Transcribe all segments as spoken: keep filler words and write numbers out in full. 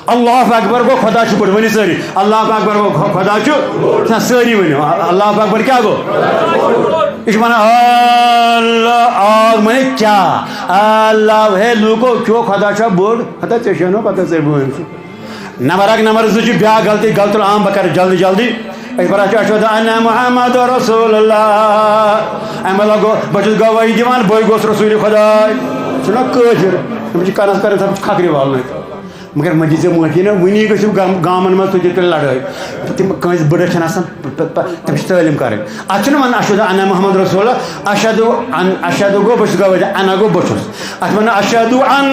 اللہ اکبر گوٚو خدا چھُ بوٚڑ، ؤنِو سٲری۔ اللہ اکبر گوٚو خ-، خدا چھُ، نہ، سٲری ؤنِو۔ اللہ اکبر کیٛاہ گوٚو؟ یہِ چھُ وَنان، اللہ، آگ معنی کیٛاہ؟ اللہ، ہے لوٗکو، کیٛو خدا چھا بوٚڑ؟ ہتا ژےٚ چھےٚ نہٕ پتہ، ژےٚ بہٕ وَنہٕ ژٕ۔ نمبر اکھ، نمبر زٕ چھِ بیٛاکھ غلطی، غلط العام، بہٕ کَرٕ جلدی جلدی۔ أسۍ پَران چھِ، اشہد ان محمد رسول اللہ۔ اَمہِ علاوٕ گوٚو، بہٕ چھُس گواہی دِوان، بٕے گوٚوُس رسول خداے۔ چھُنہ کٲفِر، أمِس چھِ کَنَس کَران، سَمجھ کھکھرِ والنَے۔ مگر مےٚ دِژ ژےٚ معٲفی نہ، وٕنی گٔژھِو گام-، گامَن منٛز تُہۍ تہِ تُلِو لڑٲے۔ تِم کٲنٛسہِ بٔڑٕ چھِنہٕ آسان، پ-، پ-، پ-، تِم چھِ تعلیٖم کَرٕنۍ۔ اَتھ چھُنہٕ وَنان اشہد ان محمد رسول اللہ، اشہد ان، اشہد گوٚو بہٕ چھُس گواہی دِوان، انا گوٚو بہٕ چھُس۔ اَتھ وَنان اشہد ان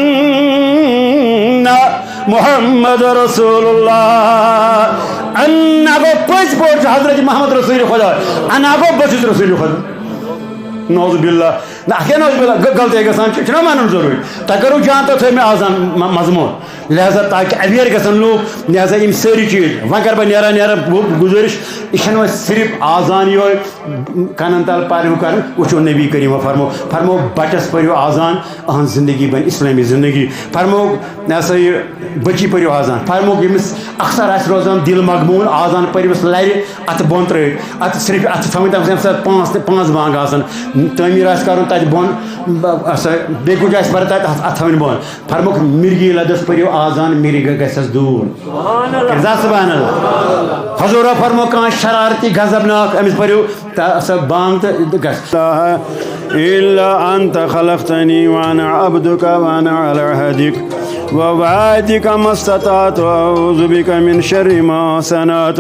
محمد رسول اللہ، انا گوٚو پٔزۍ پٲٹھۍ چھُ حضرت محمد رسول خدا، انا گوٚو بہٕ چھُس رسول خدا۔ نعوذ باللہ۔ نہ، اَتھ کیٛاہ نعوذ باللہ؟ غ-، غلطی گژھان چھِ، چھُنہ وَنُن ضروٗری۔ تۄہہِ کٔرٕو جان تہٕ تھٲیِو مےٚ اذان م-، مضموٗن۔ لہذا تاکہِ aware گژھن لوٗکھ، لہذا یِم سٲری چیٖز۔ وۄنۍ کَرٕ بہٕ نیران نیران بہٕ گُزٲرِش، یہِ چھَنہٕ وۄنۍ صرف آزان یِہوٚے کَنَن تَل پَرِ ہُہ کَرُن، وٕچھو نبی کریم فرمو، فرمو بَچَس پٔرِو آزان، أہٕنٛز زندگی بَنہِ اِسلٲمی زندگی۔ فرمو، یہِ ہسا یہِ، بٔچی پٔرِو آزان۔ فرمو ییٚمِس اکثر آسہِ روزان دِل مغموٗن، آزان پٔرِوس لَرِ اَتھٕ بۄن ترٛٲوِتھ، اَتھٕ صرف اَتھٕ تھاوٕنۍ، تَتھ منٛز ییٚمہِ ساتہٕ پانٛژھ تہٕ پانٛژھ بانٛگ آسان، تعمیٖر آسہِ کَرُن تَتہِ بۄن، بہ-، ہسا بیٚیہِ کُنہِ جایہِ آسہِ پَرُن تَتہِ اَتھ، اَتھٕ تھاوٕنۍ بۄن۔ فرموکھ، مِرگی لَدَس پٔرِو آزان، مِرگ گژھٮ۪س دوٗر۔ کٔرِو سا سبحان اللہ۔ حضوٗرو فرمو، کانٛہہ شرارتی غضبناک، أمِس پٔرِو تہٕ سۄ بانٛگ تہٕ گژھِ۔ إلا أنت خلقتني وأنا عبدك وأنا على عهدك ووعدك ما استطعت، أعوذ بك من شر ما صنعت،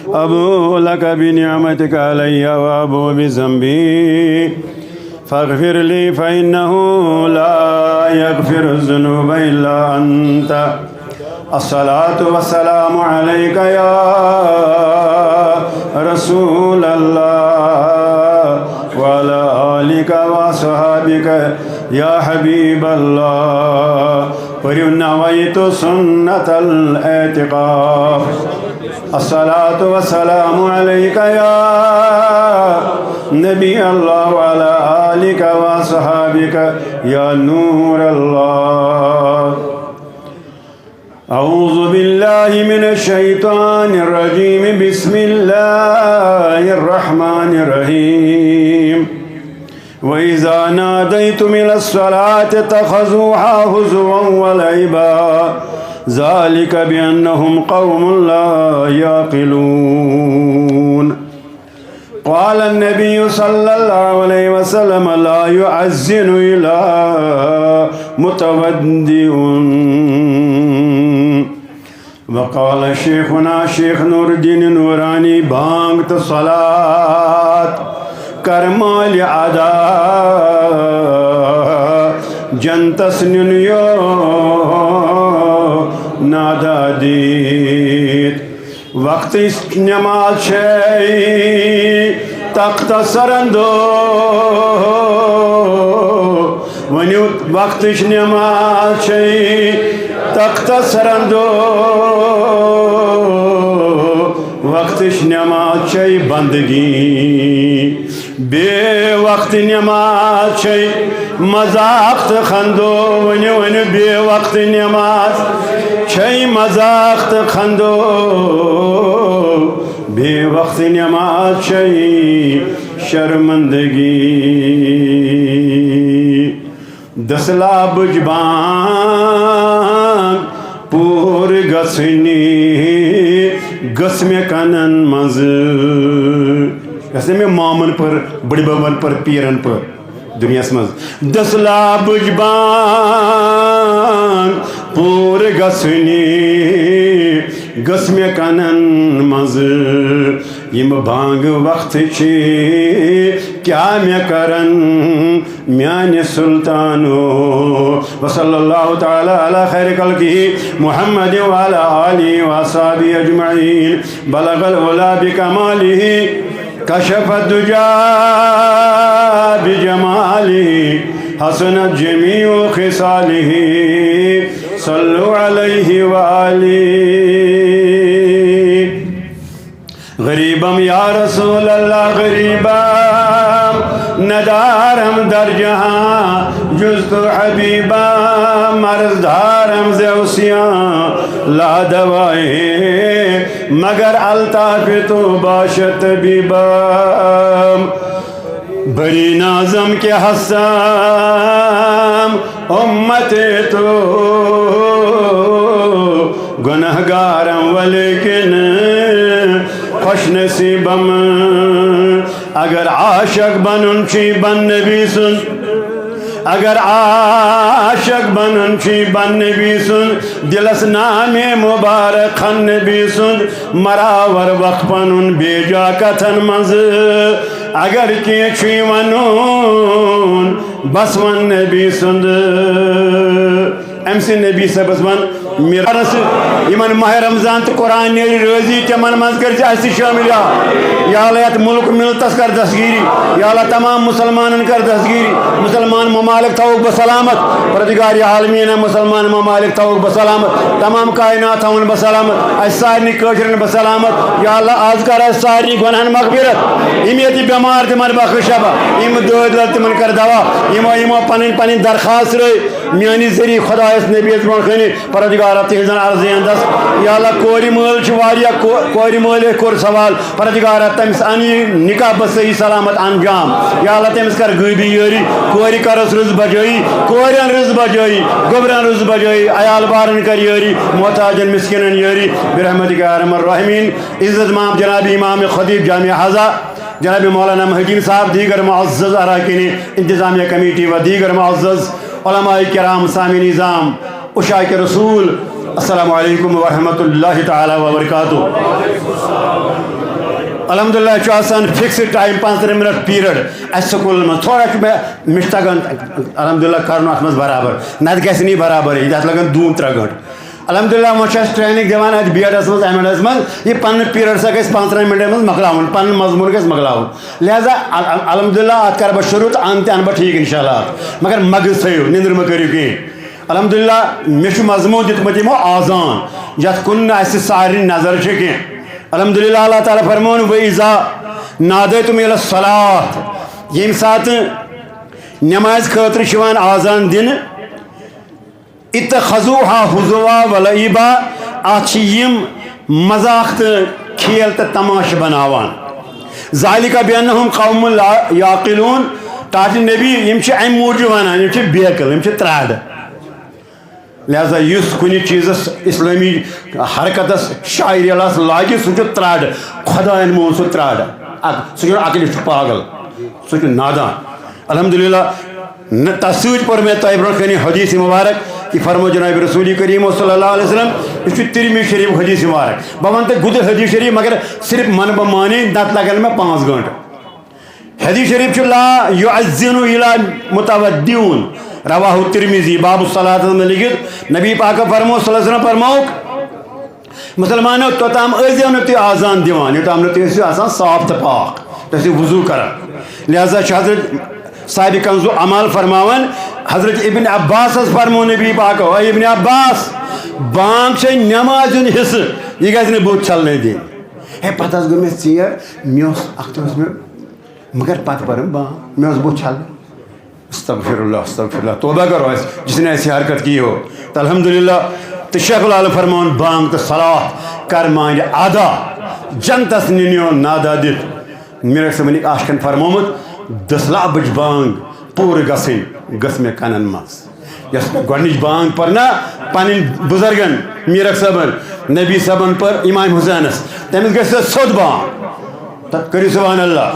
أبوء لك بنعمتك علي وأبوء بذنبي فاغفر لي فإنه لا يغفر الذنوب إلا أنت. الصلاة والسلام عليك يا رسول الله وعلى آلك وأصحابك يا حبيب الله. پٔرِو نويت سنة الاعتكاف. الصلاة والسلام عليك يا نبي الله وعلى آلك وأصحابك يا نور الله. أعوذ بالله من الشيطان الرجيم. بسم الله الرحمن الرحيم. وإذا ناديتم إلى الصلاة اتخذوها هزوا ولعبا. ذلك بأنهم قوم لا يعقلون. قال النبي صلى الله عليه وسلم، لا يؤذن إلا متودع. وقال شيخنا شيخ نور الدين نوراني، بانگ تہٕ صلات کر مالِ ادا، جنتس نیُن یو نادا دیت۔ وقتٕچ نماز چھے تخت سرندو۔ ؤنِو، وقتٕچ نماز چھے تخت سرندو۔ وقتٕچ نماز چھے بندگی۔ بے وقت نماز چھے مذاق تہٕ خندو۔ ؤنِو، ؤنِو، بے وقت نماز چھے مذاق تہٕ خندو۔ بے وقت نماز چھے شرمندگی۔ دٔسلابٕچ بانگ پوٗرٕ گژھنی گٔژھ مےٚ کنن منٛز۔ یۄس نہٕ مےٚ مامن پٔر، بٕڈببن پٔر، پیرن پٔر دُنیاہس منٛز۔ دٔسلابٕچ بانگ پوٗرٕ گژھنی گٔژھ مےٚ کنن منٛز۔ یِم بانگہٕ وقتہٕ چھِ کیٛاہ مےٚ کرن میانہِ سلطانو۔ وصلی اللہ تعالی علی خیر خلقہ محمد وعلی آلہ وصحبہ اجمعین۔ بلغ العلا بکمالہ، کشف الدجی بجمالہ، حسنت جمیع خصالہ، صلوا علیہ وآلہ۔ غریبم یا رسول اللہ غریبم، ندارم در جہاں جز تو حبیبم، مرض دارم ز عصیان لا دوائیں، مگر الطاف تو باشد طبیبم۔ بری نازم کہ ہستم امت تو گناہگارم، ولیکن خوش نصیبم۔ اگر عاشق بنن چی بن نبی سن، اگر عاشق بنن چی بن نبی سن، دلس نام مبارک خن نبی سن، مراور وقف پنن بیجا کتن منز۔ اگر کی چی ونون، بس ون نبی سند۔ أمۍ سٕنٛدۍ نبی صٲبس ون میٖرانس، یِمن ماہ رمضان تہٕ قرآن نیرِ رٲضی، تِمن منٛز کٔرۍ زِ اَسہِ تہِ شٲمِل۔ یا، یا اللہ، یتھ ملک ملتس کر دستگیری۔ یا اللہ، تمام مسلمانن کر دستگیری۔ مسلمان ممالک تھاوُکھ بہ سلامت۔ پروردگار عالمین، مسلمان ممالک تھاوُکھ بہ سلامت۔ تمام کائنات تھاوُن بہ سلامت۔ اَسہِ سارنٕے کٲشرٮ۪ن بہ سلامت۔ یا اللہ، از کر اَسہِ سارنٕے گۄنہن مغفرت۔ یِم ییٚتہِ بٮ۪مار، تِمن بخش شفا۔ یِم دٲدۍ لد، تِمن کر دوا۔ یِمو، یِمو پنٕنۍ، پنٕنۍ درخواست ترٲے۔ میٲنی ذٔریعہٕ خۄدایس نبیس برونٛٹھ کنہِ، پروردگارا، تِہنٛزن عرضین دس۔ یا اللہ، کورِ مٲلۍ چھِ واریاہ، کو-، کورِ مٲلۍ کوٚر سوال، پروردگارا، تٔمِس ان یہِ نکاح بہ صحیح سلامت انجام۔ یا اللہ، تٔمِس کر غٲبی یٲری، کورِ کرس رٕژ بجٲیی، کورٮ۪ن رٕژ بجٲیی، گوٚبرٮ۪ن رٕژ بجٲیی، عیال بارن کر یٲری، محتاجن مسکینن یٲری، برحمتک یا ارحم الراحمین۔ عزت مام جناب امام خطیب جامع حضا، جناب مولانا محی الدین صاحب، دیگر معزز اراکین انتظامیہ کمیٹی و دیگر معزز علماء کرام، سامعین عظام، عشاق رسول، السلام علیکم ورحمۃ اللہ تعالی وبرکاتہ۔ الحمدللہ، چھُ آسان فکسڈ ٹائم، پانٛژترٕہ منٹ پیریڈ۔ اسہِ سکوٗلن منٛز تھوڑا چھُ مےٚ، مےٚ چھُ تگان، الحمدللہ، کرُن اتھ منٛز برابر، نتہٕ گژھِ نہٕ یہِ برابرٕے، یتھ لگن دوٗن ترٛےٚ گٲنٛٹہٕ۔ الحمدللہ، وۄنۍ چھِ اَسہِ ٹریننگ دِوان اَتہِ بی ایڈَس منٛز، ایم ایڈَس منٛز۔ یہِ پَنُن پیٖریڈ سا گژھِ پانٛژترٕٛہَن مِنٹَن منٛز مۄکلاوُن، پَنُن مضموٗن گژھِ مۄکلاوُن۔ لہذا ال-، ال-، الحمدللہ، اَتھ کَرٕ بہٕ شروٗع تہٕ اَنہٕ تہِ اَنہٕ بہٕ ٹھیٖک اِنشاءاللہ اَتھ۔ مگر مَگٕز تھٲیِو، نِندٕر مہٕ کٔرِو کِہیٖنۍ۔ الحمدللہ، مےٚ چھُ مضموٗن دیُتمُت یِمو آزان، یَتھ کُن نہٕ اَسہِ سارنٕے نظر چھِ کینٛہہ۔ الحمدللہ، اللہ تعالیٰ فرمووُن، وَإِذَا نَادَيْتُمْ إِلَى الصَّلَاةِ، ییٚمہِ ساتہٕ نٮ۪مازِ خٲطرٕ چھِ یِوان آزان دِنہٕ، اتخذوها هزوا ولعبا، اتھ چھِ یِم مذاق تہٕ کھیل تہٕ تماشہٕ بناوان۔ ذالک بانہم قوم لا یعقلون، تاج نبی، یِم چھِ امہِ موٗجوٗب ونان، یِم چھِ بے عقل، یِم چھِ ترٛٹھ۔ لہذا یُس کُنہِ چیٖزس اسلٲمی حرکتس شاعری لاس لاگہِ، سُہ چھُ ترٛٹھ۔ خدایَن مون سُہ ترٛٹھ۔ اکھ، سُہ چھُنہٕ عقلہِ، چھُ پاگل، سُہ چھُ نادان۔ الحمدللہ، نہ، تَتھ سۭتۍ پوٚر مےٚ تۄہہِ برونٛٹھ کَنہِ حدیث مبارک، یہِ فرمو جناب رسول کریم صلی اللہ علیہ وسلم، یہِ چھُ ترمذی شریف حدیث مبارک۔ بہٕ وَنہٕ تۄہہِ گُتُل حدیث شریف، مگر صرف وَنہٕ بہٕ معنی، نَتہٕ لَگَن مےٚ پانٛژھ گٲنٛٹہٕ۔ حدیث شریف چھُ، لا یؤذن الا متودعون، رواہ ترمذی، باب الصلاۃ منٛز لیکھِتھ، نبی پاکَن فرمو صلی اللہ علیہ وسلم فرمووُکھ، مسلمانو، توٚتام ٲسۍزیو نہٕ تُہۍ آزان دِوان، یوٚتام نہٕ تُہۍ ٲسِو آسان صاف تہٕ پاک، تُہۍ ٲسِو وضوٗ کران۔ لہذا چھُ حضرت صاحب کنز الاعمال فرماوان، حضرت ابن عباسس فرموو نبی پاکو، اے ابن عباس، بانگ چھے نمازِ ہُنٛد حصہٕ، یہِ گژھِ نہٕ بُتھ چھلنہٕ دِنۍ۔ ہے، پتہٕ حظ گوٚو مےٚ ژیر، مےٚ اوس، اکھ تہِ اوس مےٚ، مگر پتہٕ پٔرٕم بانگ، مےٚ اوس بُتھ چھلنہٕ۔ استغفر اللہ، استغفر اللہ، توبہ کرو اس، جس نے ایسی حرکت کی ہو۔ تو الحمدللہ، تو شیخ العالم فرماوان، بانگ تو صلاۃ کر مانگہِ ادا، جنتس نِنیو نادا دِتھ۔ میرک صٲبن عاشقن فرمومُت، دٔسلابٕچ بانگ پوٗرٕ گژھٕنۍ گٔژھ مےٚ کنن منٛز۔ یۄس مےٚ گۄڈٕنِچ بانگ پٔر نا پنٕنۍ بُزرگن، میرک صٲبن، نبی صٲبن پٔر امام حسینس، تٔمِس گژھِ سۄ سیوٚد بانگ۔ تہٕ کٔرِو سبحان اللہ۔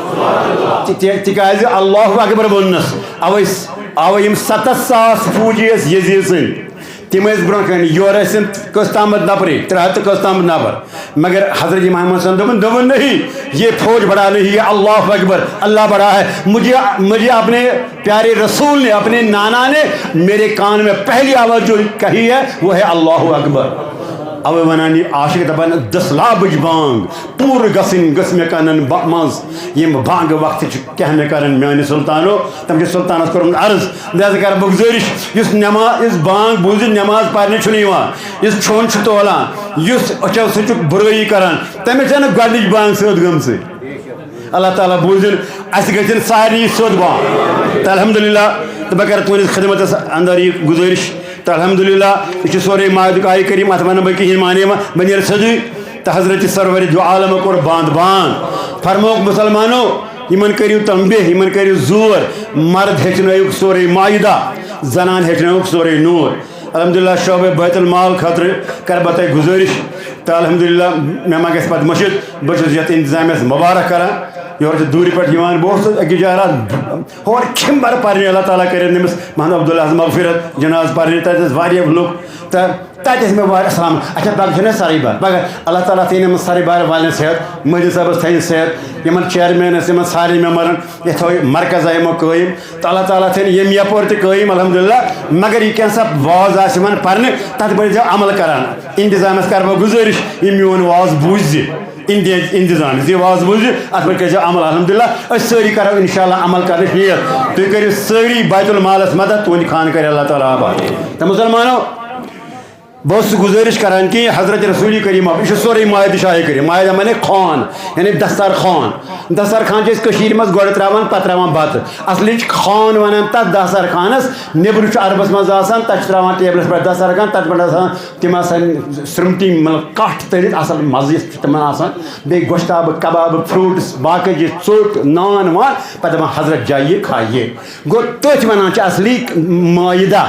تہِ-، تہِ-، تِکیٛازِ اللہ اکبر ووٚننَس، اَوَے س-، اَوَے یِم سَتَتھ ساس فوجی ٲسۍ یزید سٕنٛدۍ، تِم ٲسۍ برٛونٛہہ کَنہِ، یورٕ ٲسِن کٔژ تامَتھ نفرٕے، ترٛےٚ ہَتھ تہٕ کٔژ تامَتھ نفر۔ مگر حضرت امام حسن دوٚپُن، دوٚپُن، نہیں، یہ فوج بڑا نہیں ہے، اللہ اکبر، اللہ بڑا ہے۔ مجھے، مجھے اپنے پیارے رسول نے، اپنے نانا نے میرے کان میں پہلی آواز جو کہی ہے، وہ ہے اللہ اکبر۔ اَوَے وَنان یہِ عاشق دَپان، دٔسلابٕچ بانگ پوٗرٕ گژھٕنۍ گٔژھ مےٚ کَنَن با-، منٛز۔ ییٚمہِ بانگہِ وقتہٕ چھُ کیٛاہ مےٚ کَرَن میٛانہِ سلطانو؟ تٔمۍ چھُ سلطانَس کوٚرمُت عرض، لہذا کَرٕ بہٕ گُزٲرِش، یُس نٮ۪ماز، یُس بانگ بوٗزِتھ نٮ۪ماز پَرنہِ چھُنہٕ یِوان، یُس کھیوٚن چھُ تولان، یُس أچھو سۭتۍ چھُ بُرٲیی کَران، تٔمِس چھَنہٕ گۄڈٕنِچ بانگ سۭتۍ گٔمژٕے۔ اللہ تعالیٰ بوٗزِن، اَسہِ گٔژھِن سارنٕے سیوٚد بانگ۔ تہٕ الحمدللہ، تہٕ بہٕ کَرٕ تُہٕنٛدِس خدمتَس اندر یہِ گُزٲرِش، تہٕ الحمدللہ، یہِ چھُ سورُے ماعدُک آیہِ کریٖم، اَتھ وَنہٕ بہٕ کِہیٖنۍ معنی ما، بہٕ نیرٕ سیوٚدُے۔ تہٕ حضرت سرور دو عالم کوٚر بنٛد بنٛد۔ فرمووُکھ، مسلمانو، یِمن کٔرِو تنبیہ، یِمن کٔرِو زور۔ مرد ہیٚچھنٲیِکھ سورُے مائدہ، زنان ہیٚچھنٲیِکھ سورُے نور۔ الحمدللہ، شعبہ بیت المال خٲطرٕ کَرٕ بہٕ تۄہہِ گُزٲرِش۔ تہٕ الحمدللہ، مےٚ ما گژھِ پَتہٕ مٔشِتھ، بہٕ چھُس یَتھ انتظامیَس مُبارک کران۔ یورٕ چھِ دوٗرِ پٮ۪ٹھ یِوان، بہٕ اوسُس أکِس جایہِ راتھ ہور کھِمبر پرنہِ، اللہ تعالیٰ کٔرِنۍ تٔمِس محمد عبداللہ ہس مغفرت، جناز پرنہِ، تتہِ ٲسۍ واریاہ لُکھ۔ تہٕ تتہِ ٲسۍ مےٚ واریاہ سلام، اچھا، پگاہ چھُنہ سرٕے بار، پگاہ اللہ تعالیٰ تھٲینۍ یِمن سرٕے بار والٮ۪ن صحت، مجید صٲبس تھٲینۍ صحت، یِمن چیئرمینس، یِمن سارنٕے ممبرن، یہِ تھٲوِو مرکز یِمو قٲیِم، تہٕ اللہ تعالیٰ تھٲینۍ یِم یپٲرۍ تہِ قٲیِم، الحمدللہ۔ مگر یہِ کینٛژھا واز آسہِ یِمن پرنہِ، تتھ بٔرۍزیو عمل کران۔ انتظامس کرٕ بہٕ گُزٲرِش، یہِ میون واز بوٗزِ۔ انتظ-، انتظام زِ واز بوٗزِو، اتھ پٮ۪ٹھ کٔرۍزیو عمل۔ الحمدللہ، أسۍ سٲری کرو انشاءاللہ عمل کرنٕچ نیت۔ تُہۍ کٔرِو سٲری بیت المالس مدد، تُہنٛدِ خانہٕ کرِ اللہ تعالیٰ آباد۔ تہٕ مسلمانو، بہٕ اوسُس گُزٲرِش کران کہِ حضرت رسول کریم، یہِ چھُ سورُے مائدٕ شاہی کریم، مائدٕ معنی خوان، یعنی دسترخوان۔ دسترخوان چھِ أسۍ کٔشیٖرِ منٛز گۄڈٕ ترٛاوان، پتہٕ ترٛاوان بتہٕ۔ اصلی چھِ خوان ونان تتھ دسترخوانس، نیٚبرٕ چھُ عربس منٛز آسان، تتھ چھِ ترٛاوان ٹیبلس پٮ۪ٹھ دسترخوان، تتھ پٮ۪ٹھ آسان تِم آسان سرٛمٹی، مطلب، کَٹھ تٔلِتھ، اَصٕل مَزٕ یُس چھُ تِمَن آسان، بیٚیہِ گۄشتابہٕ، کَبابہٕ، فروٗٹٕس، باقٕے چیٖز، ژوٚٹ، نان وان، پَتہٕ دَپان، "حضرت، جائیے کھائیے۔" گوٚو، تٔتھۍ وَنان چھِ اَصلی مٲیدہ۔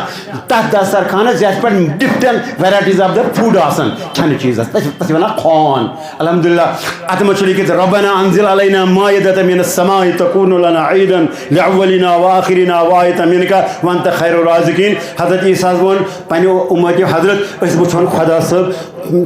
تَتھ دَستَرخانَس یَتھ پٮ۪ٹھ different varieties of the food آسان کھٮ۪نہٕ چیٖزَس، تَتھ تَتھ چھِ وَنان خوان۔ الحمدللہ، اَتھ منٛز چھُ لیٚکھِتھ، "ربنا انزل علینا مائدة من السماء تكون لنا عيدا لأولنا وآخرنا وآية منك وأنت خير الرازقين۔" حضرت عیسیٰ ہَس ووٚن، پننہِ امتی حضرت، أسۍ وٕچھون خدا صٲب،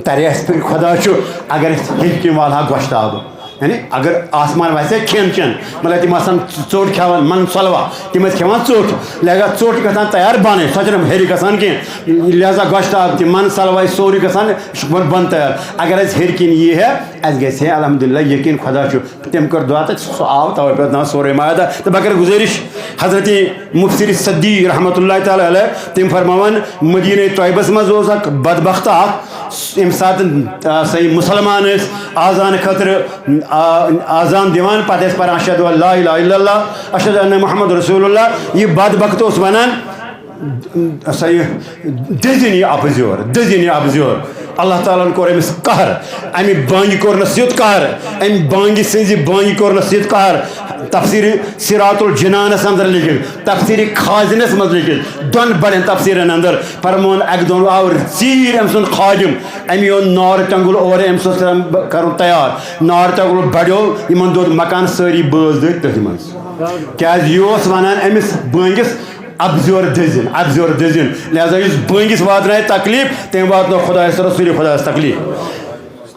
ترِ اَسہِ فِکرِ خدا چھُ، اگر أسۍ ہیٚرِ کِنۍ والہٕ ہا گۄشتابہٕ۔ یعنی اگر آسمان وَسہِ ہا کھٮ۪ن چٮ۪ن، مطلب تِم آسان ژوٚٹ کھٮ۪وان، من سلوا، تِم ٲسۍ کھٮ۪وان ژوٚٹ، لہذا ژوٚٹ گژھان تیار بَنٕنۍ، سۄ چھَنہٕ ہیٚرِ گژھان کینٛہہ، لہذا گۄشتاب تہِ، من سلوا، یہِ سورُے گژھان بۄن بۄن تیار۔ اگر اَسہِ ہیٚرِ کِنۍ یی ہے، اَسہِ گژھِ ہے الحمدللہ یقین خدا چھُ۔ تٔمۍ کٔر دعا تہٕ سُہ آو، تَوَے پٮ۪ٹھ ناو سورُے مائدہ۔ تہٕ بہٕ کَرٕ گُزٲرِش حضرت مفسر صدی رحمتہ اللہ تعالیٰ علیہ، تٔمۍ فرماوان، مدینہ طیبس منٛز اوس اکھ بدبخت اکھ، ییٚمہِ ساتہٕ، آ، سا یہِ مُسلمان ٲسۍ آزان خٲطرٕ، آ، آزان دِوان، پتہٕ ٲسۍ پران، "اشہد ان لا الہ الا اللہ، اشہد ان محمد رسول اللہ"، یہِ بدبخت اوس ونان، سا یہِ دٔزِن یہِ اَپٕزیور، دٔزِن یہِ اَپٕزیور۔ اللہ تعالیٰ ہن کوٚر أمِس قہر، اَمہِ بانگہِ کوٚرنَس یُتھ قہر، اَمہِ بانگہِ سٕنٛزِ بانگہِ کوٚرنَس یُتھ قہر۔ تفسیٖر صراط الجنانَس اندر لیکھِتھ، تفسیٖر خازنَس منٛز لیکھِتھ، دۄن بڑٮ۪ن تفسیٖرن اندر فرمون، اَکہِ دۄہ آو ژیٖرۍ أمۍ سُنٛد خادم، أمۍ اوٚن نارٕ تیٚنٛگُل اورٕ، أمۍ سُنٛد کرُن تیار، نارٕ تیٚنٛگُل بڑیو، یِمن دوٚد مکان، سٲری بٲژ دٔدۍ تٔتھۍ منٛز۔ کیازِ یہِ اوس ونان أمِس بٲنگِس، "اَپزیور دٔزِن، اَپزیور دٔزِن"۔ لہذا یُس بٲنگِس واتنایہِ تکلیف، تٔمۍ واتنٲو خدایس تہٕ رسول خدایس تکلیف۔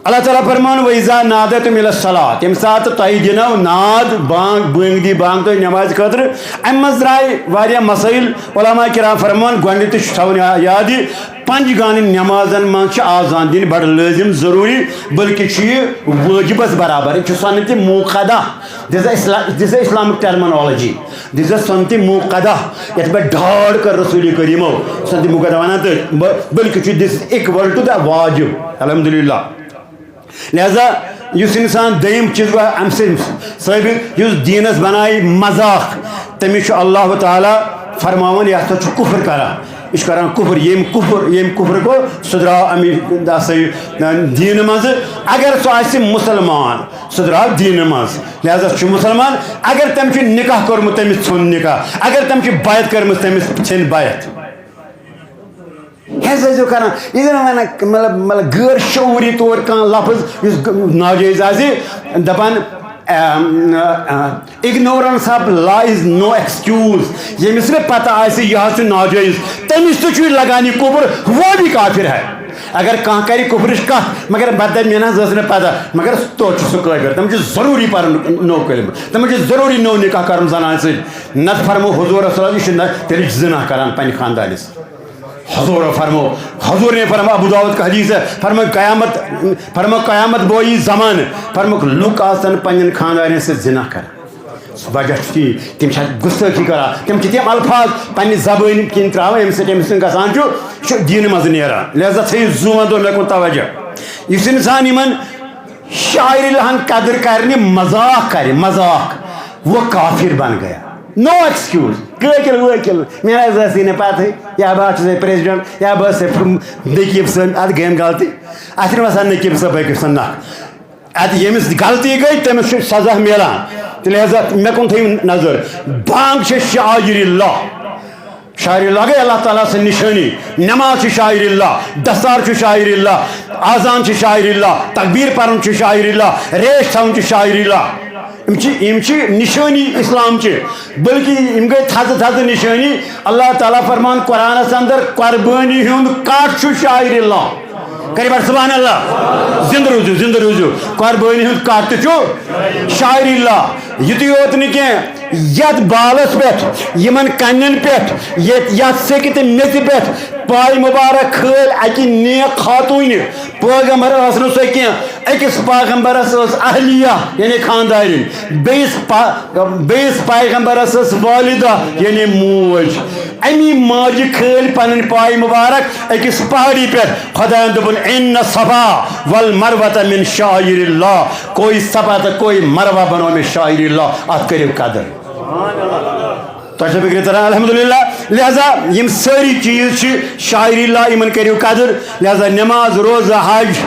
اللہ تعالیٰ فرمان، "وَإِذَا نَادَيْتُمْ إِلَى الصَّلَاةِ"، ییٚمہِ ساتہٕ تۄہہِ دِنو ناد، بانگ، بٲنگ دی بانگ تۄہہِ نمازِ خٲطرٕ۔ اَمہِ منٛز درٛاے واریاہ مسائل۔ علماء کرام فرمان، گۄڈٕنیتھٕے چھُ تھاوُن یا-، یاد یہِ، پنج گانہٕ نمازن منٛز چھِ آزان دِنۍ بڑٕ لٲزم، ضروٗری، بلکہِ چھُ یہِ وٲجبس برابر۔ یہِ چھُ سنتِ موقدہ۔ This is Isla-، this is Islamic terminology۔ This is سنتِ موقدہ۔ یتھ پٮ۪ٹھ ڈاڈ کٔر رسول کریمو، سنتِ موقدہ ونان تٔتھۍ۔ ب-، بلکہِ چھُ this is equal to the واجب۔ الحمدللہ۔ لہذا یُس انسان دوٚیِم چیٖز گوٚو امہِ سۭتۍ ثٲبت، یُس دیٖنس بنایہِ مذاق، تٔمِس چھُ اللہ تعالیٰ فرماوان، یہِ ہسا چھُ کفر کران۔ یہِ چھُ کران کفر۔ ییٚمۍ کفر، ییٚمۍ کفر کوٚر، سُہ درٛاو امہِ، یہِ ہسا یہِ، دیٖنہٕ منٛزٕ۔ اگر سُہ آسہِ مُسلمان، سُہ درٛاو دیٖنہٕ منٛز۔ لہذا چھُ مُسلمان، اگر تٔمۍ چھُ نکاح کوٚرمُت، تٔمِس ژھیوٚن نکاح۔ اگر تٔمۍ چھِ بیعت کٔرمٕژ، تٔمِس ژھیٚن بیعت۔ ہیٚس ٲسِو کران۔ یہِ زَن وَنان، مطلب، مطلب، غٲر شعوٗری طور کانٛہہ لفظ یُس غ-، ناجٲیِز آسہِ، دَپان، اَم، اَ، "Ignorance of law is no excuse"۔ ییٚمِس نہٕ پتہ آسہِ، یہِ حظ چھُ ناجٲیِز، تٔمِس تہِ چھُ لگان یہِ کُفر، وہ بھی کافر ہے۔ اگر کانٛہہ کرِ کُفرٕچ کتھ، مگر پتہٕ دَپہِ، "مےٚ نہ حظ ٲس نہٕ پتہ"، مگر توتہِ چھُ سُہ کٲفر۔ تٔمِس چھُ ضروٗری پرُن نوٚو کلمہٕ، تٔمِس چھُ ضروٗری نوٚو نکاح کرُن زنانہِ سۭتۍ۔ نتہٕ فرمو حضور صلی اللہ علیہ وسلم، یہِ چھُ نہ، تیٚلہِ چھُ زنا کران پننہِ خاندانہِ سۭتۍ۔ حضور فرمو، حضور نے فرمو، ابو داؤد کا حدیث ہے، فرمو قیامت، فرمو قیامت بوئی زمانہٕ، فرمو لُکھ آسن پننٮ۪ن خاندارٮ۪ن سۭتۍ زنا کران۔ وجہ چھُ تی، تِم چھِ گُستٲخی کران، تِم چھِ تِم الفاظ پننہِ زبٲنۍ کِنۍ تراوان، ییٚمہِ سۭتۍ أمِس سُنٛد گژھان چھُ، یہِ چھُ دیٖنہٕ منٛز نیران۔ لہذا تھٲیِو زُو وَندو مےٚ کُن توجہ۔ یُس انسان یِمن شاعری ہن قدر کرنہِ مذاق کرِ، مذاق، وہ کافر بن گیا۔ No excuse۔ قٲتِل وٲتِل، مےٚ نہ حظ ٲسٕے نہٕ پَتہٕے، یا بہٕ حظ چھُسَے پرٛیزِڈنٛٹ، یا بہٕ ٲسَے نقیٖب صٲب، اَتھ گٔیم غلطی۔ اَتھ چھِنہٕ وَسان نقیٖب صٲب أکِس سُنٛد نَکھ۔ اَتہِ ییٚمِس غلطی گٔے، تٔمِس چھُ سزا میلان۔ تہٕ لہذا مےٚ کُن تھٲیِو نظر۔ بانٛگ چھِ شعائر اللہ۔ شعائر اللہ گٔے اللہ تعالیٰ سٕنٛز نِشٲنی۔ نماز چھِ شعائر اللہ، دستار چھُ شعائر اللہ، اذان چھِ شعائر اللہ، تکبیر پرُن چھُ شعائر اللہ، ریش تھاوُن چھُ شعائر اللہ۔ یِم چھِ، یِم چھِ نِشٲنی اسلام چہِ، بلکہِ یِم گٔے تھزٕ تھزٕ نِشٲنی۔ اللہ تعالیٰ فرمان قرآنس اندر، قربٲنی ہُنٛد کٹھ چھُ شاعر اللہ۔ کٔرِو بڑٕ سبحان اللہ۔ زِندٕ روٗزِو، زِندٕ روٗزِو۔ قربٲنی ہُنٛد کٹھ تہِ چھُ شاعر اللہ۔ یُتُے یوت نہٕ کینٛہہ، یتھ بالس پٮ۪ٹھ، یِمن کنٮ۪ن پٮ۪ٹھ، یتھ، یتھ سیٚکہِ تہٕ میٚژِ پٮ۪ٹھ پاے مبارک کھٲلۍ اکہِ نیک خاتوٗنہِ۔ پیغمبر ٲس نہٕ سۄ کینٛہہ، أکِس پیغمبرس ٲس اہلیہ، یعنی خاندارِنۍ، بیٚیِس پا-، بیٚیِس پیغمبرس ٲس والدہ، یعنی موج۔ امی ماجہِ کھٲلۍ پنٕنۍ پاے مبارک أکِس پہاڑی پٮ۪ٹھ۔ خدایَن دوٚپُن، "ان الصفا والمروۃ من شعائر اللہ"، کوئی صفا تہٕ کوئی مروہ بنو میں شعائر اللہ، اتھ کٔرِو قدر۔ تۄہہِ چھا فِکرِ تران؟ الحمدللہ۔ لہذا یِم سٲری چیٖز چھِ شاعری اللہ، یِمن کٔرِو قدر۔ لہذا نماز، روزٕ، حج،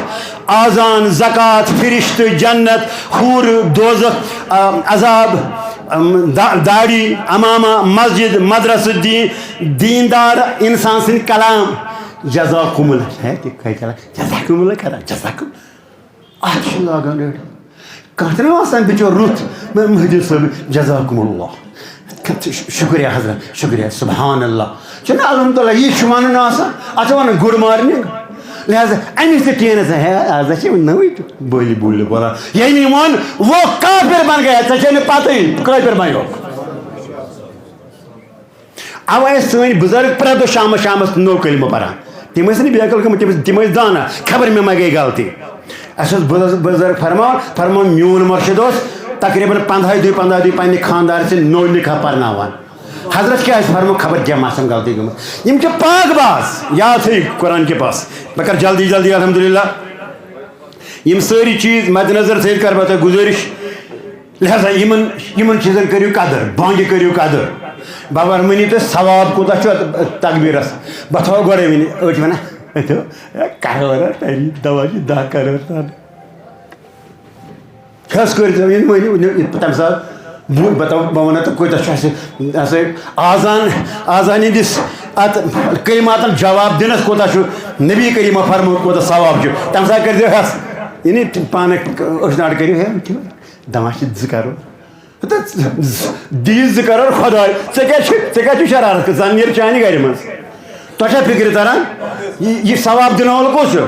آذان، زکوٰۃ، فرشتہٕ، جنت، حور، دوزخ، آ، عذاب، ام، دا-، داڑھی، عمامہ، مسجد، مدرسہٕ، دین، دیندار انسان سٕنٛدۍ کلام۔ جزاکم اللہ۔ ہے، تہِ کَتہِ کران؟ جزاکم اللہ کران، جزاکم۔ اَتھ چھِ لاگان أڑۍ۔ کانٛہہ تہِ نہ آسان بِچور رُت، مےٚ مہدی صٲب، جزاکم اللہ۔ شُ-، شُکریہ حضرت، شُکریہ، سبحان اللہ۔ چھُنہ الحمدللہ، یی چھُ وَنُن آسان، اَتھ چھِ وَنان گُڈ مارنِنٛگ۔ لہذا أمِس تہِ ٹینَس، ہے، آز چھِ نٔوٕے بٲلی بوٗلہِ بولان۔ ییٚمۍ ووٚن، وہ کافر بن گیا، ژےٚ چھے نہٕ پَتہٕے، کٲفِر بنیوکھ۔ اَوَے ٲسۍ سٲنۍ بُزرگ پرٛٮ۪تھ دۄہ شامَس، شامَس نوٚو کلمہٕ پَران۔ تِم ٲسۍ نہٕ بے عقل گٔمٕتۍ، تِم ٲسۍ، تِم ٲسۍ زانان، خبر مےٚ ما گٔے غلطی۔ اَسہِ اوس بُزرگ، بُزرگ فرماوان، فرماوان، میون مُرشِد اوس تقریباً پنٛداہہِ دۄہہِ، پنٛداہہِ دۄہہِ پنٛنہِ خانٛدارِ سۭتۍ نوٚو نِکاح پَرناوان۔ حضرت کیٛاہ آسہِ فرماوان، خبر کیٛاہ ما آسَن غلطی گٔمٕژ۔ یِم چھِ پاک باز، یاد تھٲیِو قرآن کے پاس۔ بہٕ کَرٕ جلدی جلدی، الحمدللہ۔ یِم سٲری چیٖز مدِ نظر تھٲیِتھ کَرٕ بہٕ تۄہہِ گُزٲرِش، لہذا یِمن، یِمن چیٖزن کٔرِو قدر، بانگہِ کٔرِو قدر۔ بابا، ؤنِو تُہۍ ثواب کوٗتاہ چھُ اَتھ تکبیٖرس؟ بہٕ تھاوٕ گۄڈَے ؤنِتھ، أڑۍ چھِ وَنان، "أتھِ، ہے، کرور ہا تَمی دوا چھِ دَہ کرور تَل۔" خاص کٔرِتھ یِم ؤنِو، ؤنِو، تَمہِ ساتہٕ بہٕ، بہٕ تھاوٕ، بہٕ وَنو تۄہہِ کوٗتاہ چھُ اَسہِ، اَسہِ آزان، آزان ہِنٛدِس اَتھ کلماتن جواب دِنس کوٗتاہ چھُ نبی کریٖمہ فرمومُت، کوٗتاہ ثواب چھُ۔ تَمہِ ساتہٕ کٔرۍزیو ہٮ۪س، یعنی پانہٕ أچھ ناٹ کٔرِو، ہے، دَپان چھِ زٕ کرور۔ ہتا، دِیہِ زٕ کرور خۄداے، ژےٚ کیٛاہ چھُ، ژےٚ کیٛاہ چھُ شرارت؟ زَن نیر چانہِ گرِ منٛز۔ تۄہہِ چھا فِکرِ تران؟ یہِ، یہِ ثواب دِنہٕ وول کُس چھُ؟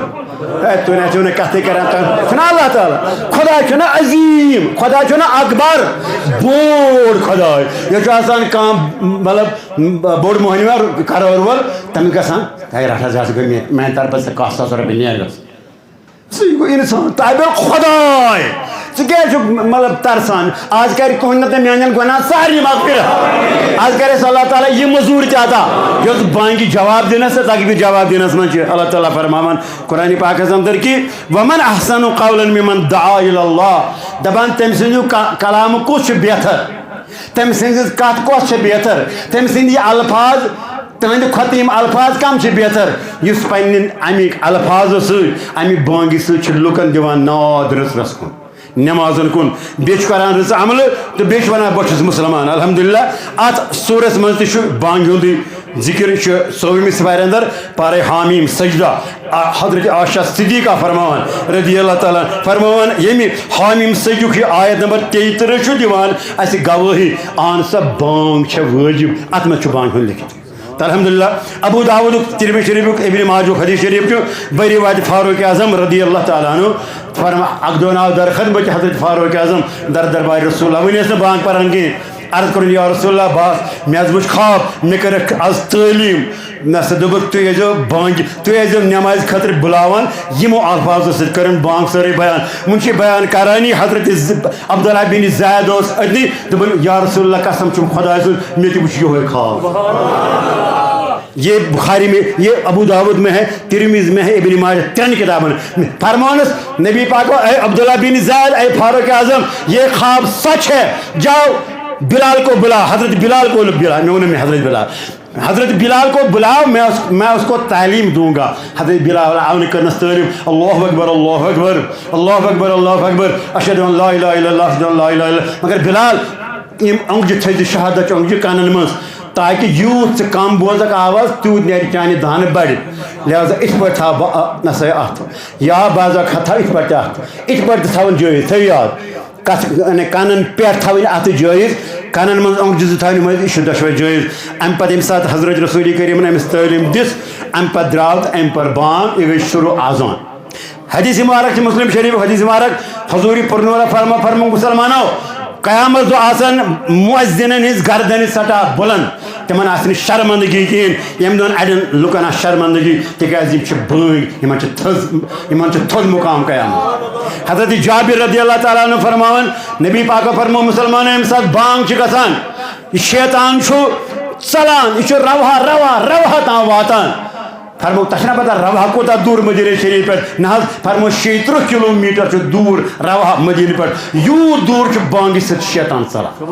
ہے، تُہۍ نہ چھِو نہٕ کَتھٕے کران، تۄہہِ چھُنہ اللہ تعالیٰ؟ خۄداے چھُنہ عظیٖم، خۄداے چھُنہ اکبر، بوٚڑ خۄداے۔ یہِ چھُ آسان کانٛہہ، مطلب، بوٚڑ مۄہنیو کرور وول، تٔمِس گژھان، ہے، رَٹھ حظ، یہِ حظ گٔے مےٚ، میٛانہِ طرفہٕ ژےٚ کاہ ساس رۄپیہِ نیر گژھ۔ سُہ گوٚو اِنسان، تابع خۄداے۔ ژٕ کیٛازِ چھُکھ، مطلب، ترسان؟ آز کرِ تُہنٛدٮ۪ن تہٕ میٛانٮ۪ن گۄناہن سارنٕے مغفرت۔ آز کرِ اَسہِ اللہ تعالیٰ یہِ مٔزوٗرۍ تہِ عطا، یۄس بانگہِ جواب دِنس تہٕ تکبیٖر جواب دِنس منٛز چھِ۔ اللہ تعالیٰ فرماوان قرآنِ پاکس اندر کہِ، "ومن احسن قولا ممن دعا الی اللہ"، دپان تٔمۍ سٕنٛدِ کا-، کلامہٕ کُس چھُ بہتر؟ تٔمۍ سٕنٛز کتھ کۄس چھےٚ بہتر؟ تٔمۍ سٕنٛدۍ یہِ الفاظ، تٕہٕنٛدِ کھۄتہٕ یِم الفاظ کم چھِ بہتر؟ یُس پننٮ۪ن اَمِکۍ الفاظو سۭتۍ، اَمہِ بانگہِ سۭتۍ چھُ لُکن دِوان ناد رٕژ رٕژ کُن، نمازن کُن، بیٚیہِ چھُ کران رٕژ عملہٕ تہٕ بیٚیہِ چھُ ونان، "بہٕ چھُس مُسلمان، الحمدللہ۔" اتھ سورس منٛز تہِ چھُ بانگہِ ہُنٛدُے ذکر، یہِ چھُ ژوٚوُہمہِ سپارِ اندر پارے حامیم سجدہ۔ آ، حضرت عائشہ صدیقہ فرماوان، رضی اللہ تعالیٰ عنہ، فرماوان، ییٚمہِ حامیم سجدُک یہِ آیت نمبر تیٚیہِ ترٕٛہ چھُ دِوان اَسہِ گوٲہی، اہن سا بانگ چھےٚ وٲجِب، اَتھ منٛز چھُ بانگ ہُنٛد لیکھِتھ۔ تہٕ الحمدللہ، ابو داؤدُک، ترمذی شریفُک، ابن ماجہُک حدیث شریف چھُ، بروایت فاروق اعظم رضی اللہ تعالیٰ عنہ فرما، اکھ دۄہ آو در خدمت حضرت فاروق اعظم، در دربار رسول اللہ، وۄنۍ ٲسۍ نہٕ بانگ پران کینٛہہ۔ عرض کوٚرُن، یا رسول اللہ، بہٕ آس-، مےٚ حظ وٕچھ خواب، مےٚ کٔرٕکھ آز تعلیٖم۔ مےٚ ہسا دوٚپُکھ، تُہۍ ٲسۍزیو بانگہِ، تُہۍ ٲسۍزیو نٮ۪مازِ خٲطرٕ بُلاوان، یِمو الفاظو سۭتۍ کٔرٕن بانگ سٲرٕے بیان۔ وٕنہِ چھِ بیان کرانی حضرت ز-، عبداللہ بن زید اوس أتنی، دوٚپُن، یا رسول اللہ، قسم چھُم خۄداے سُنٛد، مےٚ تہِ وٕچھ یِہوٚے خواب۔ یہ بخاری میں، یہ ابو داؤد میں ہے، ترمذی میں ہے، ابن ماجہ، ترٛٮ۪ن کِتابن۔ فرمانس نبی پاک، اے عبداللہ بن زید، اے فاروق اعظم، یہ خواب سچ ہے، جاؤ بلال کو بلا، حضرت بلال کو بلا، میں نے حضرت بلال، حضرت بلال کو بلاؤ، میں اس میں اس کو تعلیم دوں گا۔ حضرت بلال آؤ نے کرنس تعلیم، اللہ اکبر، اللہ اکبر، اللہ اکبر، اللہ اکبر، اشہد ان لا الہ الا اللہ، اشہد ان لا الہ الا اللہ۔ مگر بلال، یم انگجہِ تھٲیزِ شہادت انگجہِ کانن منٛز، تاکہ یوٗت ژٕ کم بوزکھ آواز، تیوٗت نیرِ چانہِ دانہٕ بڑِ۔ لہذا اِتھ پٲٹھۍ تھاو بہٕ، آ، نسا اتھ۔ یا بعض اوقات تھاو اِتھ پٲٹھۍ تہِ اتھ۔ اِتھ پٲٹھۍ تہِ تھاوُن جٲیز، تھٲیِو یاد۔ کتھ، یعنی کانن پٮ۪ٹھ تھاوٕنۍ اتھ جٲیز، کانن منٛز انگجہِ زٕ تھاونہِ منٛز، یہِ چھُ دۄشوے جٲیز۔ امہِ پتہٕ ییٚمہِ ساتہٕ حضرت رسول کریم أمِس تعلیٖم دِژ، امہِ پتہٕ درٛاو تہٕ امہِ پتہٕ بانگ، یہِ گٔے شروع اذان۔ حدیث مبارک چھِ مسلم شریف، حدیث مبارک حضور پرنورا فرما فرمو مسلمانو، قیامت دۄہ آسن مؤذنن ہٕنٛز گردنہِ سٹا بلند، تِمن آسہِ نہٕ شرمندگی کِہیٖنۍ، ییٚمہِ دۄہن اڑٮ۪ن لُکن آسہِ شرمندگی، تِکیازِ یِم چھِ بٲنۍ، یِمن چھِ تھٔز، یِمن چھُ تھوٚد مقام قیامت۔ حضرت جابر رضی اللہ تعالیٰ عنہ فرماوان، نبی پاکو فرمو مسلمانو، ییٚمہِ ساتہٕ بانگ چھِ گژھان، یہِ شیطان چھُ ژلان، یہِ چھُ روہا روہا روہا تام واتان۔ فرمو، تۄہہِ چھَنہ پتہ روہا کوٗتاہ دوٗر مدیٖنہ شریٖف پٮ۪ٹھ؟ نہ حظ، فرمو، شیٚیہِ ترٕٛہ کِلوٗ میٖٹر چھُ دوٗر روہا مدیٖنہ پٮ۪ٹھ۔ یوٗت دوٗر چھُ بانگہِ سۭتۍ شیطان ژلان۔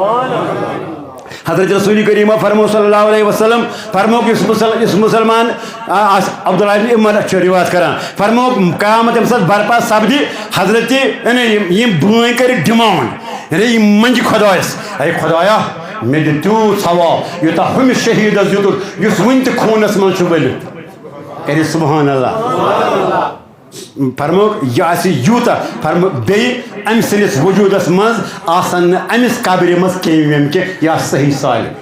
حضرت رسول کریم فرمو صلی اللہ علیہ وسلم فرمو کہ یُس مسل-، یُس مسلمان، آ، آسہِ، عبداللہ ابن عمر چھُ روایت کران، فرمو قیامت ییٚمہِ ساتہٕ برپا سپدِ، حضرت، یعنی یِم، یِم بٲنۍ کرِ ڈیمانڈ، یعنی یِم منگہِ خدایس، اے خدایا، مےٚ دِ تیوٗت ثواب یوٗتاہ ہُمِس شہیدس دیُتُتھ یُس وُنہِ تہِ خوٗنس منٛز چھُ ؤلِتھ۔ کٔرِو سبحان اللہ۔ فرموکھ، یہِ آسہِ یوٗتاہ، فرمو-، بیٚیہِ أمۍ سٕنٛدِس وجوٗدس منٛز آسن نہٕ أمِس قبرِ منٛز کیٚمۍ ویٚمۍ کینٛہہ، یہِ آسہِ صحیح سالم۔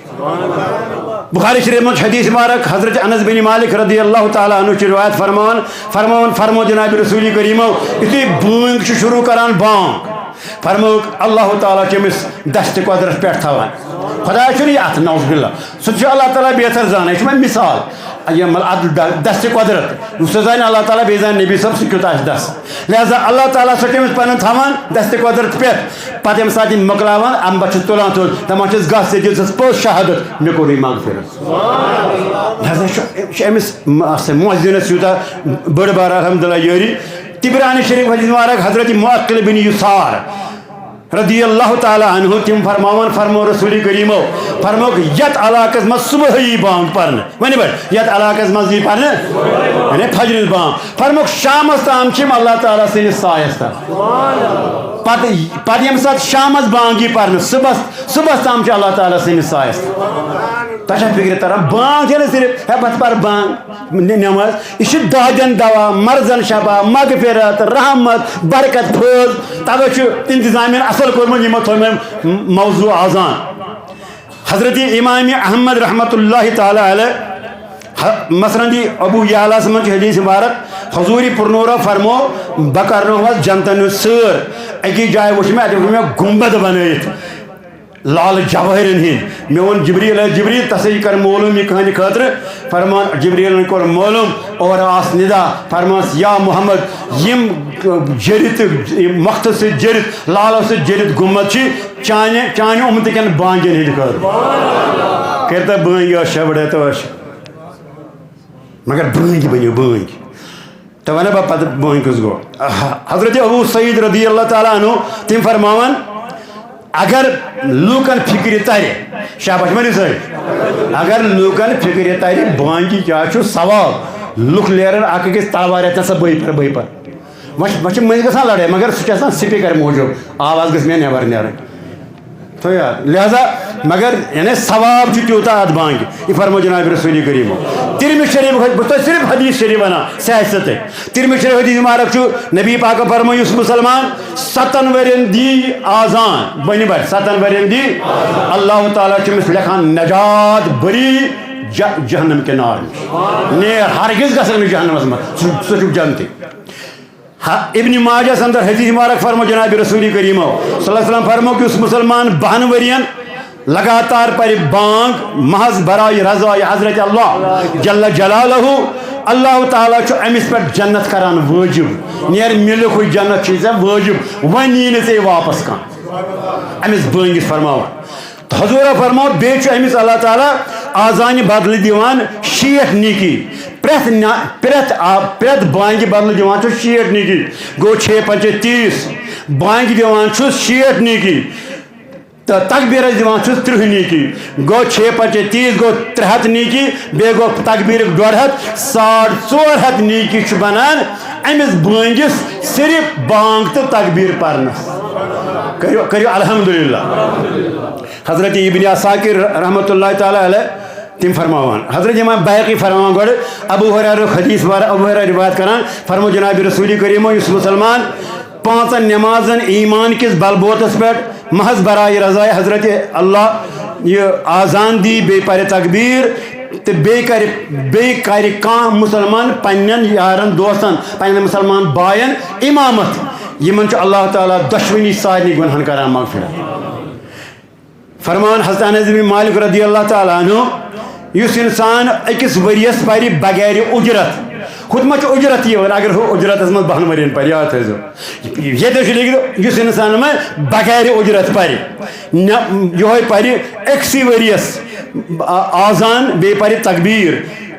بخاری شریف منٛز چھُ حدیث مبارک، حضرت انس بن مالک رضی اللہ تعالیٰ عنہ چھِ روایت فرماوان، فرماوان، فرمو جناب رسول کریمو، یُتھُے بٲنگ چھُ شروع کران بانگ، فرموکھ، اللہ تعالیٰ چھُ أمِس دستِ قۄدرت پٮ۪ٹھ تھاوان۔ خۄداے چھُنہٕ یہِ اَتھ، نعوذ باللہ۔ سُہ چھُ اللہ تعالیٰ بہتر زانان۔ یہِ چھُ وۄنۍ مثال۔ یہِ مطلب، اَتھ د-، دستِ قۄدرت۔ یُس سُہ زانہِ اللہ تعالیٰ، بیٚیہِ زانہِ نبی صٲب، سُہ کیُتھ آسہِ دَس۔ لہذا اللہ تعالیٰ سُہ چھُ أمِس پَنُن تھاوان دستِ قۄدرت پٮ۪ٹھ۔ پَتہٕ ییٚمہِ ساتہٕ یہِ مۄکلاوان، اَمہِ پَتہٕ چھُ تُلان تھوٚد، دَپان چھِس، "گژھ، ژےٚ دِژٕس پٔز شہادت، مےٚ کوٚرُے مغفرت۔" لہذا چھُ، چھُ أمِس م-، اَتھ سۭتۍ مؤذِنَس یوٗتاہ بٔڑ بار الحمدللہ یٲری۔ طبرانی شریف حدیث مبارک حضرت معقل بن یسار رضی اللہ تعالیٰ عنہ، تِم فرماوان، فرمو رسول کریمو، فرموکھ، یتھ علاقس منٛز صبحٲیی بانگ پرنہٕ، ونہِ پٮ۪ٹھ یتھ علاقس منٛز یی پرنہٕ، یعنی فجرٕچ بانگ، فرموکھ، شامس تام چھِ یِم اللہ تعالیٰ سٕنٛدِس سایس تل۔ پتہٕ، پتہٕ ییٚمہِ ساتہٕ شامس بانگ یی پرنہٕ، صبحس، صبحس تام چھِ اللہ تعالیٰ سٕنٛدِس سایس تل۔ تۄہہِ چھا فکرِ تران، بانگ چھےٚ نہٕ صرف، ہے، بہٕ پرٕ بانگ، نِ-، نٮ۪ماز۔ یہِ چھُ دادٮ۪ن دوا، مرضن شفا، مغفرت، رحمت، برکت، فٲض۔ توے چھُ انتظامیہن اصل کوٚرمُت، یِمو تھوٚو مےٚ موضوع اذان۔ حضرت امام احمد رحمۃ اللہ تعالیٰ علیہ، ح-، مسند ابو یعلاس منٛز چھُ حدیث مبارک، حضور پرنورا فرمو، بہٕ کرنوہس جنتن ہٕنٛز سٲر۔ أکِس جایہِ وُچھ مےٚ، اتہِ وُچھ مےٚ گنبد بنٲیِتھ۔ لال جوٲہرن ہٕنٛدۍ۔ مےٚ ووٚن جبریل، "اے جبریل، ژٕ ہسا یہِ کر معلوم یہِ کٕہٕنٛدِ خٲطرٕ؟" فرمان، جبریلن کوٚر معلوم، اورٕ آس ندا، فرمانس، "یا محمد، یِم جٔرِتھ، یِم مۄختہٕ سۭتۍ جٔرِتھ، لالو سۭتۍ جٔرِتھ گُمت چھِ چانہِ، چانہِ اُمتہٕ کٮ۪ن بانگٮ۪ن ہٕنٛدِ خٲطرٕ۔" کٔرۍ تو بٲنگۍ ٲش، شےٚ بڑے تو ٲش۔ مگر بٲنگۍ بٔنِو، بٲنگۍ۔ تہٕ وَنہٕ بہٕ پَتہٕ بٲنۍ کُس گوٚو۔ حضرت ابو سعید رضی اللہ تعالیٰ عنہ، تِم فرماوان، اگر لوٗکَن فِکرِ تَرِ، شاباش مٲنِو سٲری، اگر لوٗکَن فِکرِ تَرِ بانگہِ کیٛاہ چھُ ثواب، لُکھ لیرَن اَکھ أکِس تَلوارِ اَتھِ، نسا بٕے پَرٕ، بٕے پَرٕ۔ وۄنۍ چھِ، وۄنۍ چھِ مٔنٛزۍ گژھان لڑٲے، مگر سُہ چھُ آسان speaker موٗجوٗب، آواز گٔژھ مےٚ نٮ۪بر نیرٕنۍ۔ تو یاد۔ لہذا، مگر یعنی ثواب چھُ تیوٗتاہ اَتھ بانگہِ۔ یہِ فرمو جناب رسول کریٖمو۔ ترمذی شریٖف، بہٕ چھُس تۄہہِ صرف حدیث شریٖف وَنان، سیاستٕے۔ ترمذی شریٖف حدیث مبارک چھُ، نبی پاکَن فرمو، یُس مُسلمان ستَن ؤرین دی آزان، بٔنہِ بَٹہِ، ستَن ؤرین دی، اللہ تعالیٰ چھُ أمِس لیکھان نجات بری ج-، جہنم کے نار نِش۔ نیر، ہرگز گژھکھ نہٕ جہنمس منٛز، سُہ، سُہ چھُ جنتی۔ ہا، ابن ماجہ اندر حدیث مبارک فرمو جناب رسول کریمو صلی اللہ علیہ وسلم فرمو کہ یُس مسلمان بہن ورین لگاتار پرِ بانگ محض برائے رضائے حضرت اللہ جل جلالہ، اللہ تعالیٰ چھُ أمِس پٮ۪ٹھ جنت کران وٲجِب۔ نیر مِلِکھٕے جنت چھُے ژےٚ وٲجِب، وۄنۍ یی نہٕ ژےٚ واپس کانٛہہ۔ أمِس بٲنگِس فرماوان۔ حضورہ فرمو، بیٚیہِ چھُ أمِس اللہ تعالیٰ آزانہِ بدلہٕ دِوان شیٹھ نیکی۔ پرٛٮ۪تھ نا-، پرٛٮ۪تھ آ-، پرٛٮ۪تھ بانگہِ بدلہٕ دِوان چھُ شیٹھ نیکی۔ گوٚو، چھ پنچے تیس۔ بانگہِ دِوان چھُس شیٹھ نیکی۔ تہٕ تکبیٖرس دِوان چھُس ترٕٛہ نیٖکی۔ گوٚو، چھ پچے تیٖس، گوٚو ترٛےٚ ہتھ نیٖکی، بیٚیہِ گوٚو تکبیٖرٕکۍ ڈۄڈ ہتھ، ساڑ ژور ہتھ نیٖکی چھُ بنان أمِس بٲنگِس صرف بانگ تہٕ تکبیٖر پرنس۔ کٔرِو، کٔرِو الحمدللہ۔ حضرت ابن عساکر رحمتہ اللہ تعالیٰ علیہ تِم فرماوان، حضرت امام بحقی فرماوان گۄڈٕ، ابو ہریرہ حدیث بار، ابو ہریرہ روایت کران، فرمو جناب رسول کریم، یُس مسلمان پانٛژن نمازن ایمان کِس بلبوتس پٮ۪ٹھ محض برائے رضائے حضرت اللہ یہِ آزان دی، بیٚیہِ پرِ تکبیٖر تہٕ بیٚیہِ کرِ، بیٚیہِ کرِ کانٛہہ مسلمان پننٮ۪ن یارن دوستن، پننٮ۪ن مسلمان باین امامت، یِمن چھُ اللہ تعالیٰ دۄشوٕنی سارنٕے گۄنہن کران مغفرت۔ فرمان حضرت انس بن مالک رضی اللہ تعالیٰ عنہ، یُس انسان أکِس ؤریَس پرِ بغیر اجرت، ہُتھ ما چھُ اجرت یِوان، اگر ہُہ اجرتس منٛز بہن ؤرین پرِ، یاد تھٲیزیو۔ ییٚتہِ چھُ لیکھِتھ، یُس انسان ما بغیر اجرت پرِ، نہ، یِہوٚے پرِ أکسٕے ؤریَس آ-، آزان، بیٚیہِ پرِ تکبیٖر،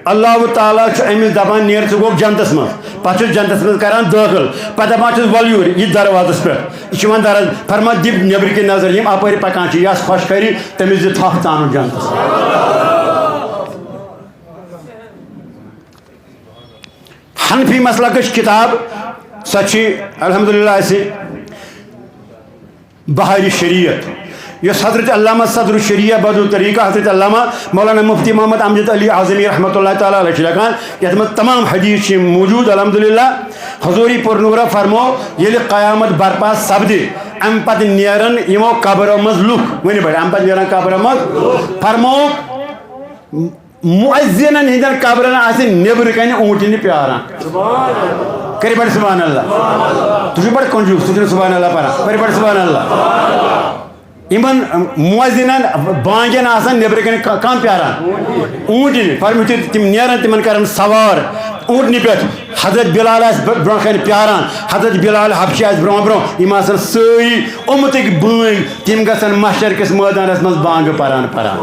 اللہ تعالیٰ چھُ أمِس دپان، "نیر، ژٕ گوٚکھ جنتس منٛز۔" پتہٕ چھُس جنتس منٛز کران دٲخل، پتہٕ دپان چھُس، "ول یور، یہِ دروازس پٮ۪ٹھ۔" یہِ چھُ یِوان درز، فرمان، دِ نیٚبرۍ کِنۍ نظر، یِم اپٲرۍ پکان چھِ، یہِ آسہِ خۄش خٲری، تٔمِس دِ تھپھ ژانُن جنتس۔ حنفی مسلکٕچ کتاب، سۄ چھِ الحمدللہ اَسہِ بحار شریعت، یۄس حضرت علامہ صدر الشریعہ بدر الطریقہ حضرت علامہ مولانا مفتی محمد امجد علی اعظمی رحمۃ اللہ تعالیٰ علیہ چھِ لیکھان، یَتھ منٛز تمام حدیث چھِ موجود۔ الحمدللہ، حضوری پُرنورہ فرمو، ییٚلہِ قیامت برپا سپدِ، اَمہِ پتہٕ نیرن یِمو قبرو منٛز لُکھ، ؤنِو بڑِ، اَمہِ پتہٕ نیرن قبرو منٛز، فرمووُکھ، مؤذنن ہٕنٛدٮ۪ن قبرن آسہِ نیٚبرٕ کنہِ اوٗنٹنہِ پیاران۔ کٔرِو بڑٕ سبحان اللہ۔ تُہۍ چھِو بڑٕ کنجوٗس، تُہۍ چھِو نہٕ سبحان اللہ پران۔ کٔرِو بڑٕ سبحان اللہ۔ یِمن مؤذنن بانگٮ۪ن آسان نیٚبرٕ کنہِ ک-، کم پیاران؟ اوٗنٹنہِ۔ فرمٲیِو تُہۍ، تِم نیرن، تِمن کرن سوار اوٗنٹنہِ پٮ۪ٹھ۔ حضرت بلال آسہِ بر-، برونٛہہ کنہِ پیاران، حضرت بلال حبشی آسہِ برونٛہہ برونٛہہ، یِم آسن سٲری اُمتٕکۍ بٲنۍ، تِم گژھن محشر کِس مٲدانس منٛز بانگہٕ پران پران۔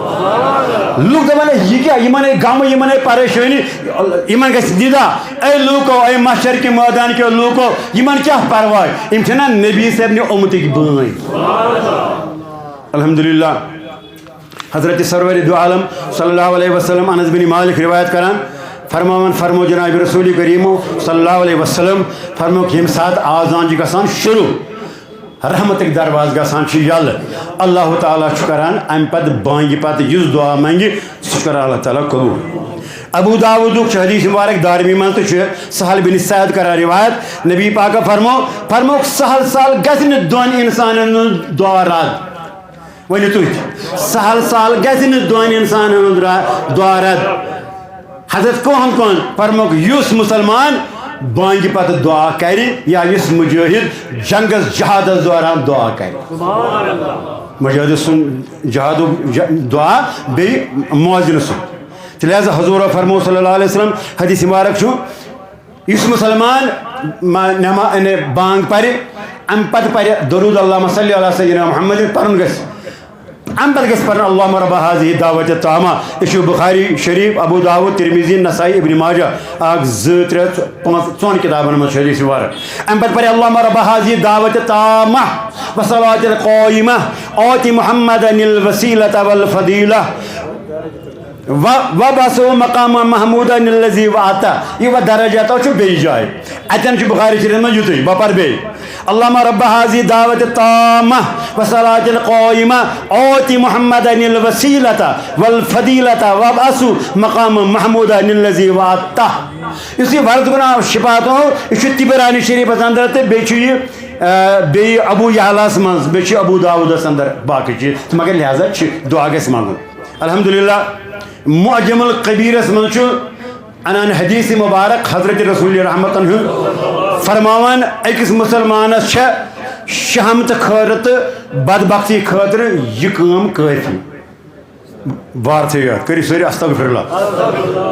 لُکھ دپان، "ہے، یہِ کیٛاہ؟ یِمن ہے غمہٕ، یِمن ہے پریشٲنی، یِمن گژھِ ندا۔ اے لوٗکو، اے محشر کہِ مٲدان کیو لوٗکو، یِمن کیٛاہ پرواے؟ یِم چھِنہ نبی صٲبنہِ اُمتٕکۍ بٲنۍ۔" الحمدللہ۔ حضرت سرور دو عالم صلی اللہ علیہ وسلم، انس بن مالک روایت کران، فرماوان، فرمو جناب رسول کریمو صلی اللہ علیہ وسلم، فرموکھ، ییٚمہِ ساتہٕ آزان چھِ گژھان شروع، رحمتٕکۍ دروازٕ گژھان چھِ یَلہٕ، اللہ تعالیٰ چھُ کران اَمہِ پتہٕ بانگہِ پتہٕ یُس دعا منگہِ، سُہ چھُ کران اللہ تعالیٰ قبوٗل۔ ابو داوودُک چھُ حدیث مبارک، دارمی منٛز تہِ چھُ سہل بن سعد کران روایت، نبی پاکہ فرمو، فرموکھ، سہل سہل گژھِ نہٕ دۄن انسانن ہُنٛد دعا رد۔ ؤنِو تُہۍ تہِ، سہل سہل گژھِ نہٕ دۄن انسانن ہُنٛد را-، دعا رد۔ حضرت کون کون؟ فرموکھ، یُس مسلمان بانگہِ پتہٕ دعا کرِ یا یُس مجاہد جنگس جہادس دوران دعا کرِ۔ مجاہد سُنٛد جہادُک ج-، دعا بیٚیہِ مؤذن سُنٛد۔ تیٚلہِ حض حضورو فرمو صلی اللہ علیہ وسلم، حدیث مبارک چھُ، یُس مسلمان ما-، نما-، یعنی بانگ پرِ، امہِ پتہٕ پرِ درود اللہم صلی علی سیدنا محمد پرُن گژھِ۔ امہِ پتہٕ گژھِ پرُن اللہم رب هذه الدعوة التامة۔ یہِ چھُ بخاری شریف، ابو داود، ترمذی، نسائی، ابن ماجہ، اکھ، زٕ، ترٛےٚ، ژ-، پانٛژھ، ژۄن کتابن منٛز چھُ حدیث مبارک۔ امہِ پتہٕ پرِ اللہم رب هذه الدعوة التامة والصلاة القائمة آت محمدا الوسیلة والفضیلة و-، وابعثه مقاما محمودا الذي وعدته۔ یہِ وۄنۍ درجہ تو چھُ بیٚیہِ جایہِ۔ اتٮ۪ن چھُ بخاری شریفس منٛز یُتُے، بہٕ پرٕ بیٚیہِ۔ اللہم رب هذه الدعوة التامة والصلاة القائمة آت محمدا الوسيلة والفضيلة وابعثه مقاما محمودا الذي وعدته۔ یُس یہِ ورد گناہ شفاعت ہو، یہِ چھُ طبرانی شریفس اندر تہٕ بیٚیہِ چھُ یہِ، آ، بیٚیہِ ابو یعلاہس منٛز، بیٚیہِ چھُ ابو داودس اندر باقٕے چیٖز۔ تہٕ مگر لہذا چھِ دعا گژھِ منٛگُن۔ الحمدللہ، معجم الکبیرس منٛز چھُ انان حدیث مبارک حضرت رسول رحمتن ہُنٛد فرماوان، أکِس مسلمانس چھےٚ شہمتہٕ خٲطرٕ تہٕ بدبختی خٲطرٕ یہِ کٲم کٲفی۔ بار تھٲیِو یاد، کٔرِو سٲری استغفر اللہ۔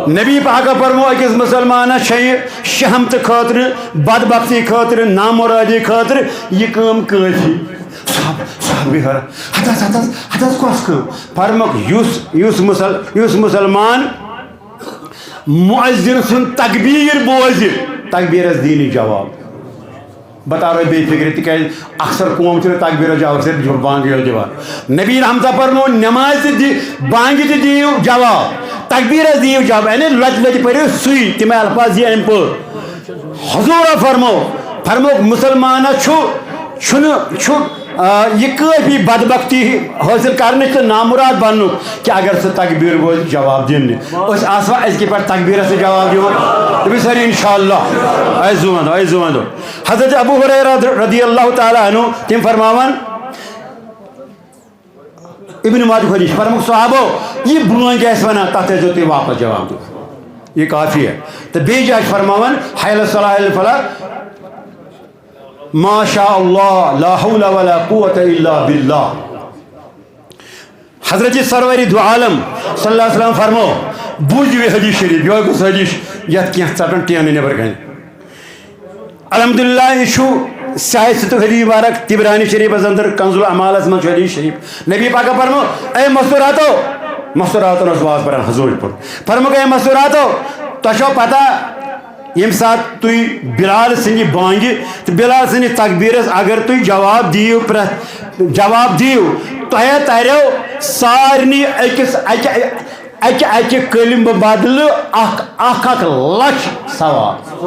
نبی پاکہ فرمو، أکِس مسلمانس چھےٚ یہِ شہمتہٕ خٲطرٕ، بدبختی خٲطرٕ، نامرادی خٲطرٕ یہِ کٲم کٲفی۔ صحابہٕ، صحابہٕ حٲران، ہتس، ہتس، ہتس کۄس کٲم؟ فرموکھ، یُس، یُس مسل-، یُس مسلمان مؤذن سُنٛد تکبیٖر بوزِ، تکبیٖرس دِیہِ نہٕ جواب۔ بہٕ تارو بیٚیہِ فِکرِ، تِکیٛازِ اکثر قوم چھِنہٕ تکبیٖرس جواب، صرف چھِ بانٛگہِ یوت دِوان۔ نبی رحمتہ فرموو، نمازِ تہِ دِ-، بانٛگہِ تہِ دِیِو جواب، تکبیٖرس دِیِو جواب، یعنی لۄتہِ لۄتہِ پٔرِو سُے، تِمے الفاظ یہِ اَمہِ پٲٹھۍ۔ حضوٗرو فرموو، فرمووُکھ، مُسلمانس چھُ، چھُنہٕ، چھُ، آ، یہِ کٲفی بدبختی حٲصِل کرنٕچ تہٕ نامُراد بننُک کہِ اگر سُہ تکبیٖر بوزِ، جواب دِنہٕ۔ أسۍ آسوا أزکہِ پٮ۪ٹھ تکبیٖرس سۭتۍ جواب دِوان؟ تٔمِس سٲری، انشاءاللہ۔ أسۍ زُوَندو، أسۍ زُوَندو۔ حضرت ابو ہریرہ رضی اللہ تعالیٰ عنہ، تِم فرماوان، ابن ماجہ حدیث، فرمووُکھ صحابو، یہِ بٲنۍ کیٛاہ ٲسۍ وَنان، تَتھ ٲسۍزیو تُہۍ واپس جواب دِوان۔ یہِ کافی ہے۔ تہٕ بیٚیہِ جایہِ چھِ فرماوان، حی علی الصلاۃ، حی علی الفلاح، ما شاء اللہ، لا حول ولا قوة الا باللہ۔ حضرت سرور دو عالم صلی اللہ علیہ وسلم فرمو، بوٗزِو یہِ حدیث شریف، یہِ گوٚو حدیث یَتھ کینٛہہ ژَٹُن ٹینہٕ نٮ۪بر کَنہِ۔ الحمدللہ، یہِ چھُ سیاہ ستُک حدیث مبارک، طبرانی شریفس اندر کنز الاعمالس منٛز چھُ حدیث شریف۔ نبی پاکن فرمو، اے مستوراتو، مستوراتن اوس واز پران حضور پٲٹھۍ۔ فرمووُکھ، اے مستوراتو، تۄہہِ چھو پتہ، ییٚمہِ ساتہٕ تُہۍ بلال سٕنٛدِ بانگہِ تہٕ بلال سٕنٛدِ تکبیٖرس اگر تُہۍ جواب دِیِو، پرٛٮ۪تھ جواب دِیِو، تۄہہِ تریو سارنٕے أکِس اکہِ، اکہِ اکہِ کلمہٕ بدلہٕ اکھ، اکھ اکھ لچھ ثواب۔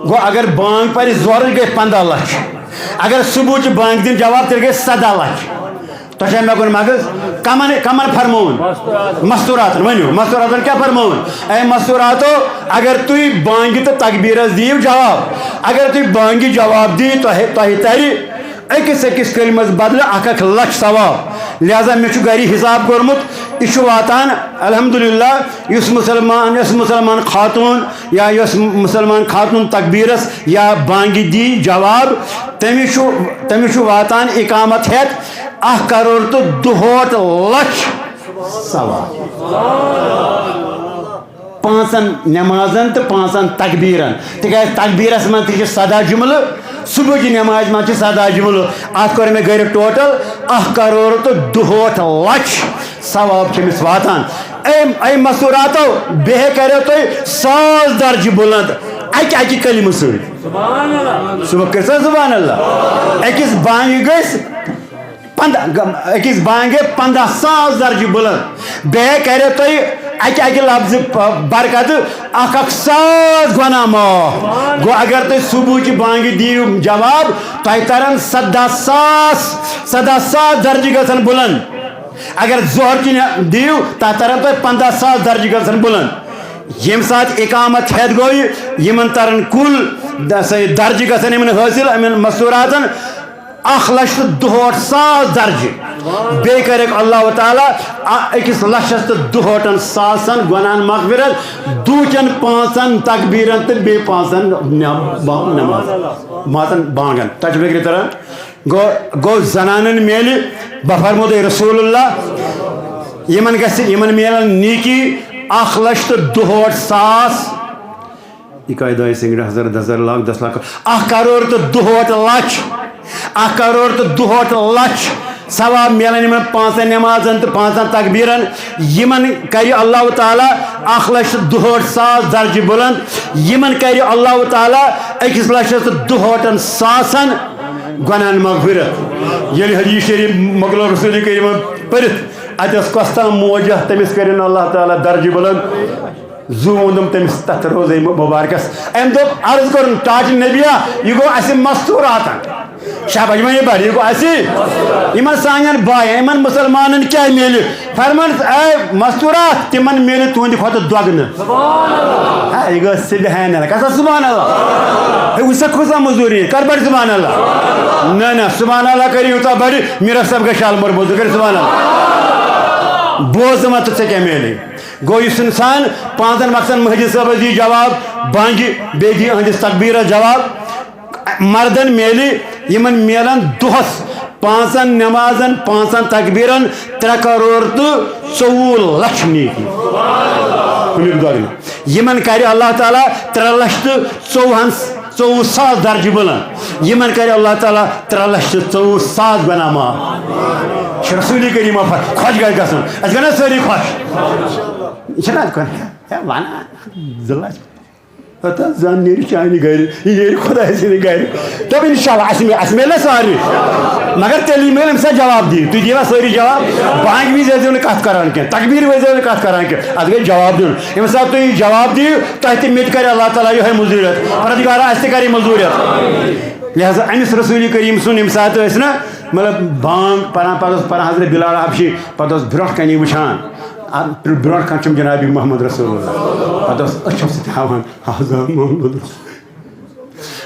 گوٚو اگر بانگ پرِ زورٕچ گٔے پنٛداہ لچھ، اگر صبحٕچ بانگ دِنۍ جواب تیٚلہِ گٔے سداہ لچھ۔ تۄہہِ چھا مےٚ کُن مغز؟ کمن، کمن فرمووُن؟ مستوراتن۔ ؤنِو، مستوراتن کیٛاہ فرمووُن؟ اے مستوراتو، اگر تُہۍ بانگہِ تہٕ تکبیٖرس دِیِو جواب، اگر تُہۍ بانگہِ جواب دِیِو، تۄہہِ، تۄہہِ ترِ أکِس أکِس کلمس بدلہٕ اکھ اکھ لچھ ثواب۔ لہذا مےٚ چھُ گرِ حساب کوٚرمُت، یہِ چھُ واتان، الحمدللہ، یُس مُسلمان، یۄس مُسلمان خاتوٗن یا یۄس مُسلمان خاتوٗن تکبیٖرس یا بانگہِ دی جواب، تٔمِس چھُ، تٔمِس چھُ واتان اقامت ہٮ۪تھ اکھ کرور تہٕ دُہٲٹھ لچھ ثواب۔ پانٛژن نمازن تہٕ پانٛژن تکبیٖرن، تِکیٛازِ تکبیٖرس منٛز تہِ چھِ سداہ جملہٕ، صبحٕچہِ نمازِ منٛز چھِ سداہ جملہٕ۔ اتھ کوٚر مےٚ گرِ ٹوٹل اکھ کرور تہٕ دُہٲٹھ لچھ ثواب چھِ أمِس واتان۔ اے، اے مستوراتو، بیٚیہِ کریو تۄہہِ ساس درجہِ بُلند اکہِ اکہِ کلمہٕ سۭتۍ۔ سبحان اللہ۔ صبح کٔرۍ سا سبحان اللہ۔ أکِس بانگہِ گٔژھۍ پنٛداہ، أکِس بانگہِ پنٛداہ ساس درجہِ بُلند۔ بیٚیہِ کرِ تۄہہِ اکہِ اکہِ لفظٕ پ-، برکتہٕ اکھ اکھ ساس گۄناہ معاف۔ گوٚو اگر تُہۍ صبحٕچہِ بانگہِ دِیِو جواب، تۄہہِ ترن سداہ ساس، سداہ ساس درجہِ گژھن بُلند۔ اگر ظہرچہِ نہِ-، دِیِو، تتھ ترن تۄہہِ پنٛداہ ساس درجہِ گژھن بُلند۔ ییٚمہِ ساتہٕ اقامت ہٮ۪تھ گوٚو یہِ، یِمن ترن کُل د-، سا یہِ درجہِ گژھن یِمن حٲصِل، یِمن مستوراتن اکھ لچھ تہٕ دُہٲٹھ ساس درجہِ۔ بیٚیہِ کَرٮ۪کھ اللہ تعالیٰ أکِس لچھس تہٕ دُہٲٹھن ساسن گۄناہن مغفرت، دوٗچن پانٛژن تکبیٖرن تہٕ بیٚیہِ پانٛژن نٮ۪م-، با-، نٮ۪مازن، پانٛژن بانگن۔ تۄہہِ چھُ فِکرِ تران؟ گوٚو، گوٚو زنانن میلہِ، بہٕ فرمو تۄہہِ رسول اللہ، یِمن گژھِ، یِمن میلن نیکی اکھ لچھ تہٕ دُہٲٹھ ساس۔ اِکاے دۄیہِ سنگڑِ ہزار دَزار لاکھ دَس لاکھ اکھ کرور تہٕ دُہٲٹھ لچھ، اکھ کرور تہٕ دُہٲٹھ لچھ ثواب میلن یِمن پانٛژن نمازن تہٕ پانٛژن تکبیٖرن۔ یِمن کرِ اللہ تعالیٰ اکھ لچھ تہٕ دُہٲٹھ ساس درجہِ بُلند۔ یِمن کرِ اللہ تعالیٰ أکِس لچھس تہٕ دُہٲٹھن ساسن گۄناہن مغفرت۔ ییٚلہِ حدیث شریف مۄکلو رسول کریٖمن پٔرِتھ، اتٮ۪س کۄس تام موجہ، تٔمِس کٔرِن اللہ تعالیٰ درجہِ بُلند۔ زُو ووٚنُم تٔمِس تَتھ روزے مُبارکَس۔ أمۍ دوٚپ، عرض کوٚرُن، ٹاٹھۍ نبیا، یہِ گوٚو اَسہِ مستوٗراتَن۔ شاباش، یِمَن یہِ بَڑِ، یہِ گوٚو اَسہِ۔ یِمَن سانٮ۪ن بایَن، یِمَن مُسلمانَن کیٛاہ میلہِ؟ فرمان، اے مستوٗرات، تِمَن میلہِ تُہٕنٛدِ کھۄتہٕ دۄگنہٕ۔ ہے، یہِ گوٚو سبحان اللہ۔ کَسا سبحان اللہ؟ ہے، وٕچھ سا کۭژاہ مٔزوٗری، کَر بَڑِ سبحان اللہ؟ نہ، نہ، سبحان اللہ کٔرِو یوٗتاہ بَڑِ، میٖر صٲب گژھِ شالمور موٚزوٗر، کٔرِو سبحان اللہ۔ بوز ژٕ وۄنۍ تہٕ ژےٚ کیٛاہ میلہِ؟ گوٚو یُس اِنسان پانٛژن وقتن مہدی صٲبس دی جواب، بانگہِ، بیٚیہِ دی أہنٛدِس تقبیٖرس جواب۔ مردن میلہِ، یِمن میلن دۄہس پانٛژن نمازن، پانٛژن تقبیٖرن ترٛےٚ کرور تہٕ ژوٚوُہ لچھ نیکی۔ اَمیُک دۄگنہٕ۔ یِمن کرِ اللہ تعالیٰ ترٛےٚ لچھ تہٕ ژوٚوُہن ژوٚوُہ ساس درجہِ بُلند۔ یِمن کرِ اللہ تعالیٰ ترٛےٚ لچھ تہٕ ژوٚوُہ ساس گۄناہ معاف۔ چھِ رسوٗلِ کریٖم خۄ-، خۄش گژھِ گژھُن۔ اَسہِ گٔے نا سٲری خۄش؟ یہِ چھِنہٕ اَتھ کُن ہے وَنان، زٕ لَچھ۔ پتہ زن نیرِ چانہِ گرِ، یہِ نیرِ خۄداے سٕنٛدِ گرِ۔ دَپ، انشاءاللہ، اَسہِ مِ-، اَسہِ میلہِ نا سارنٕے۔ مگر تیٚلی میلہِ أمِس سۭتۍ جواب دِیِو۔ تُہۍ دِیوا سٲری جواب؟ بانگہِ وِزِ ٲسۍزیو نہٕ کَتھ کران کینٛہہ، تکبیٖر وِزِ ٲسۍزیو نہٕ کَتھ کران کینٛہہ۔ اَتھ گٔے جواب دیُن۔ ییٚمہِ ساتہٕ تُہۍ یہِ جواب دِیِو، تۄہہِ تہِ مےٚ تہِ کرِ اللہ تعالیٰ یِہوٚے مٔزوٗرِیَت۔ پروردگارا، اَسہِ تہِ کر یہِ مٔزوٗرِیَت۔ لہذا أمِس رسوٗلِ کریٖم سُنٛد ییٚمہِ ساتہٕ ٲسۍ نا، مطلب، بانگ پران، پتہٕ اوس پران حضرت بلال حبشی، پتہٕ اوس برونٛٹھ کَنی وٕچھان، اَتھ برونٛٹھ کَنہِ چھُم جنابِ محمد رسول اللہ، پتہٕ اوس أچھو سۭتۍ ہاوان، "ھذا محمد رسول،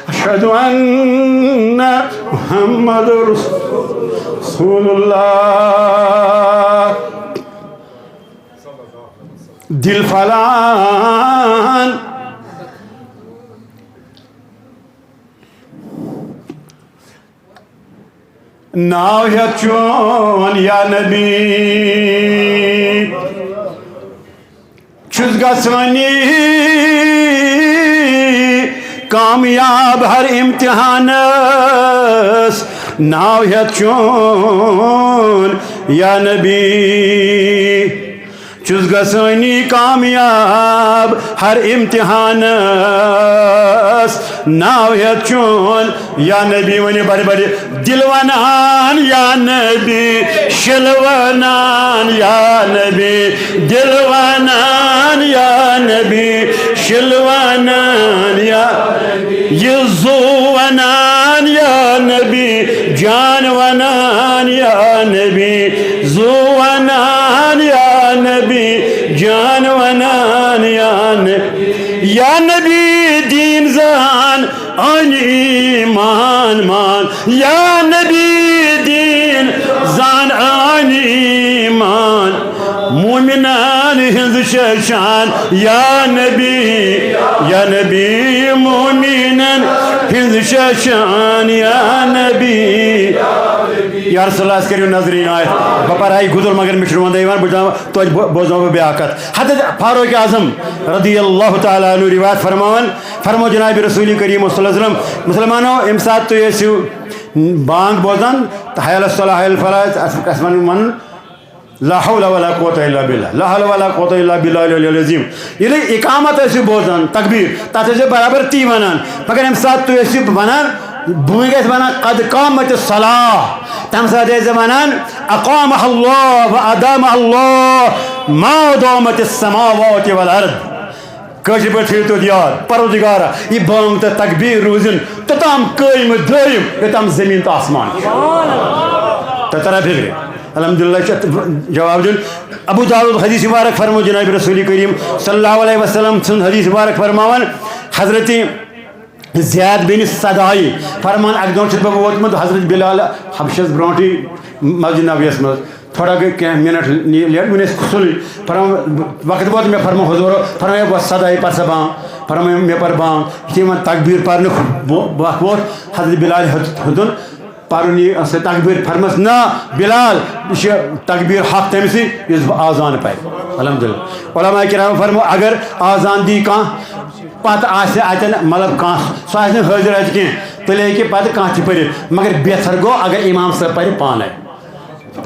اشہد ان محمد رسول اللہ۔" دل فلان ناو ہیٚتھ چون یا نبی، چھُس گژھٲنی کامیاب ہر امتحانس، ناو ہیٚتھ چون یا نبی۔ چھُس گژھٲنی کامیاب ہر امتحانس، ناو ہیٚتھ چون یا نبی۔ ؤنِو بڑِ بڑِ۔ دل ونان یا نبی، شل ونان یا نبی، دل ونان یا نبی، شل ونان یا، یہِ زُو ونان یا نبی، جان ونان یا نبی، زُو ونان یا نبی، جان ونان یا نبی، یا نبی دین زان، آن ایمان مان، یا نبی دین زان، آن ایمان۔ مومنان ہنز شان، یا نبی، یا نبی، مومنان ہنز شان، یا نبی۔ یا رسول اللہ، اسہِ کٔرِو نظرِ عنایت۔ بہٕ پرٕ ہا یہِ گُتُل، مگر مےٚ چھُنہٕ وۄنۍ یِوان، بہٕ چھُس دَپان، توتہِ بو-، بوزناوٕ بہٕ بیٛاکھ کتھ۔ حضرت فاروق اعظم رضی اللہ تعالیٰ عنہ روایت فرماوان، فرمو جناب رسول کریم صلی اللہ علیہ وسلم، مسلمانو، ییٚمہِ ساتہٕ تُہۍ ٲسِو بانگ بوزان، تہٕ حی علی الصلاۃ، حی علی الفلاح، اَتھ، اَتھ وَنان، وَنان، لا حول ولا قوة الا باللہ، لا حول ولا قوة الا باللہ العلی العظیم۔ ییٚلہِ اقامت ٲسِو بوزان، تکبیر، تَتھ ٲسِو برابر تی وَنان۔ مگر ییٚمہِ ساتہٕ تُہۍ ٲسِو وَنان، بٲنگۍ ٲسۍ وَنان، قد قامت الصلاۃ، تَمہِ ساتہٕ ٲسۍ زِ وَنان، اقامہ اللہ و ادامہ اللہ ما دامت السماوات والارض۔ کٲشِر پٲٹھۍ تھٲیِو تُہۍ یاد، پروردگارا، یہِ بانگ تہٕ تکبیر روٗزِن توٚتام قٲیِم دٲیِم، یوٚتام زٔمیٖن تہٕ آسمان چھُ۔ تہٕ ترا فِکرِ۔ الحمدللہ چھُ اَتھ جواب دیُن۔ ابو داؤد حدیث مبارک فرمو جناب رسول کریم صلی اللہ علیہ وسلم سُنٛد حدیث مبارک فرماوان، حضرت زید بن صدائی فرمان، اکہِ دۄہ چھُس بہٕ ووتمُت حضرت بلال حبشس برونٛٹھٕے مسجد نبویس منٛز۔ تھوڑا گٔے کینٛہہ منٹ نی-، لیٹ، وۄنۍ ٲسۍ کھُسُلٕے۔ فرمان، وقت ووت، مےٚ فرمو حضورو، فرمایا، "بس صدائی، پر سا بانگ۔" فرمایا، مےٚ پر بانگ۔ یُتھُے وۄنۍ تکبیر پرنُک وق ووت، حضرت بلال ہیوٚت-، ہیوٚتُن پرُن یہِ سا تکبیر۔ فرمس، "نہ، بلال، یہِ چھِ تکبیر حق تٔمۍ سٕے، یُس بہٕ آزان پرِ۔" الحمدللہ۔ علماء کرام فرمو، اگر آزان دی کانٛہہ، پتہٕ آسہِ اتٮ۪ن، مطلب، کانٛہہ، سُہ آسہِ نہٕ حٲضِر اتہِ کینٛہہ، تیٚلہِ ہیٚکہِ پتہٕ کانٛہہ تہِ پٔرِتھ، مگر بہتر گوٚو اگر امام صٲب پرِ پانے۔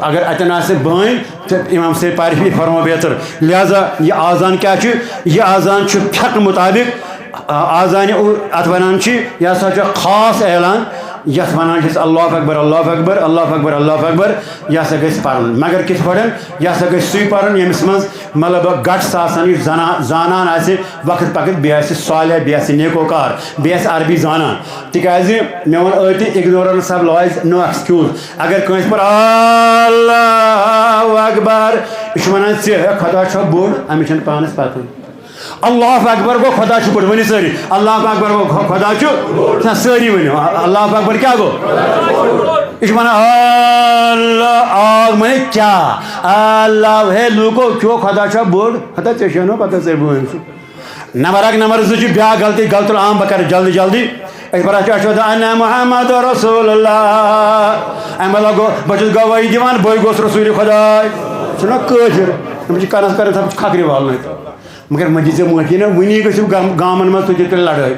اگر اتٮ۪ن آسہِ بٲنۍ تہٕ امام صٲب پرِ، یہِ فرمو بہتر۔ لہذا یہِ آزان کیٛاہ چھُ؟ یہِ آزان چھُ فقہ مطابق، آ، آزانہِ او-، اتھ ونان چھِ، یہِ ہسا چھُ خاص اعلان، یتھ ونان چھِ أسۍ اللہ اکبر، اللہ اکبر، اللہ اکبر، اللہ اکبر، یہِ ہسا گژھِ پرُن۔ مگر کِتھ پٲٹھۍ؟ یہِ ہسا گژھِ سُے پرُن، ییٚمِس منٛز، مطلب، گٹس آسن، یُس زنا-، زانان آسہِ، وقت پقت بیٚیہِ آسہِ صالح، بیٚیہِ آسہِ نیکوکار، بیٚیہِ آسہِ عربی زانان۔ تِکیٛازِ مےٚ ووٚن أتی، ignorance of law is no excuse۔ اگر کٲنٛسہِ پٲٹھۍ اللہ اکبر، یہِ چھُ ونان، "ژےٚ، ہے، خۄدا چھا بوٚڑ؟" أمِس چھَنہٕ پانَس پَتہٕے۔ اللہ اکبر گوٚو، خۄدا چھُ بوٚڑ، ؤنِو سٲری۔ اللہ اکبر گوٚو، خۄ-، خۄدا چھُ، نہ، سٲری ؤنِو۔ اللہ اکبر کیٛاہ گوٚو؟ یہِ چھُ ونان، اللہ، آگ مانے کیٛاہ؟ اللہ، ہے لوٗکو، کیٛو خۄدا چھا بوٚڑ؟ ہتا ژےٚ چھےٚ نہٕ پتہ، ژےٚ بہٕ ؤنۍ سُہ۔ نمبر اکھ، نمبر زٕ چھُ بیٛاکھ غلطی، غلط العام، بہٕ کرٕ جلدی جلدی۔ أسۍ پران چھِ اشہد ان محمد رسول اللہ۔ اَمہِ بدلہٕ گوٚو، بہٕ چھُس گوٲہی دِوان، بٕے گوٚس رسول خداے۔ چھُنہ کٲفِر؟ تِم چھِ کنس کران، تِم چھِ کھکھرِ والنٕے۔ مگر وۄنۍ دِژ ژےٚ معٲفی نہ، وٕنی گٔژھِو گام-، گامن منٛز تُہۍ تہِ تیٚلہِ لڑٲے۔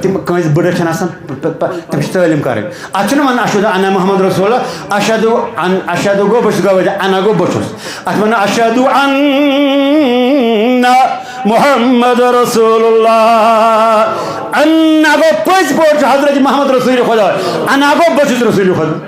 تِم کٲنٛسہِ بٕڑس چھِنہٕ آسان، پ-، پ-، تٔمِس چھِ تعلیٖم کرٕنۍ۔ اتھ چھُنہٕ ونان اشہد ان محمد رسول اللہ، اشہد ان، اشہد گوٚو بہٕ چھُس گوٲہی دِوان، انا گوٚو بہٕ چھُس۔ اتھ ونان اشہد ان محمد رسول اللہ۔ انا گو پٔزۍ پٲٹھۍ چھُ حضرت محمد رسول خدا۔ انا گو بہٕ چھُس رسول خدا۔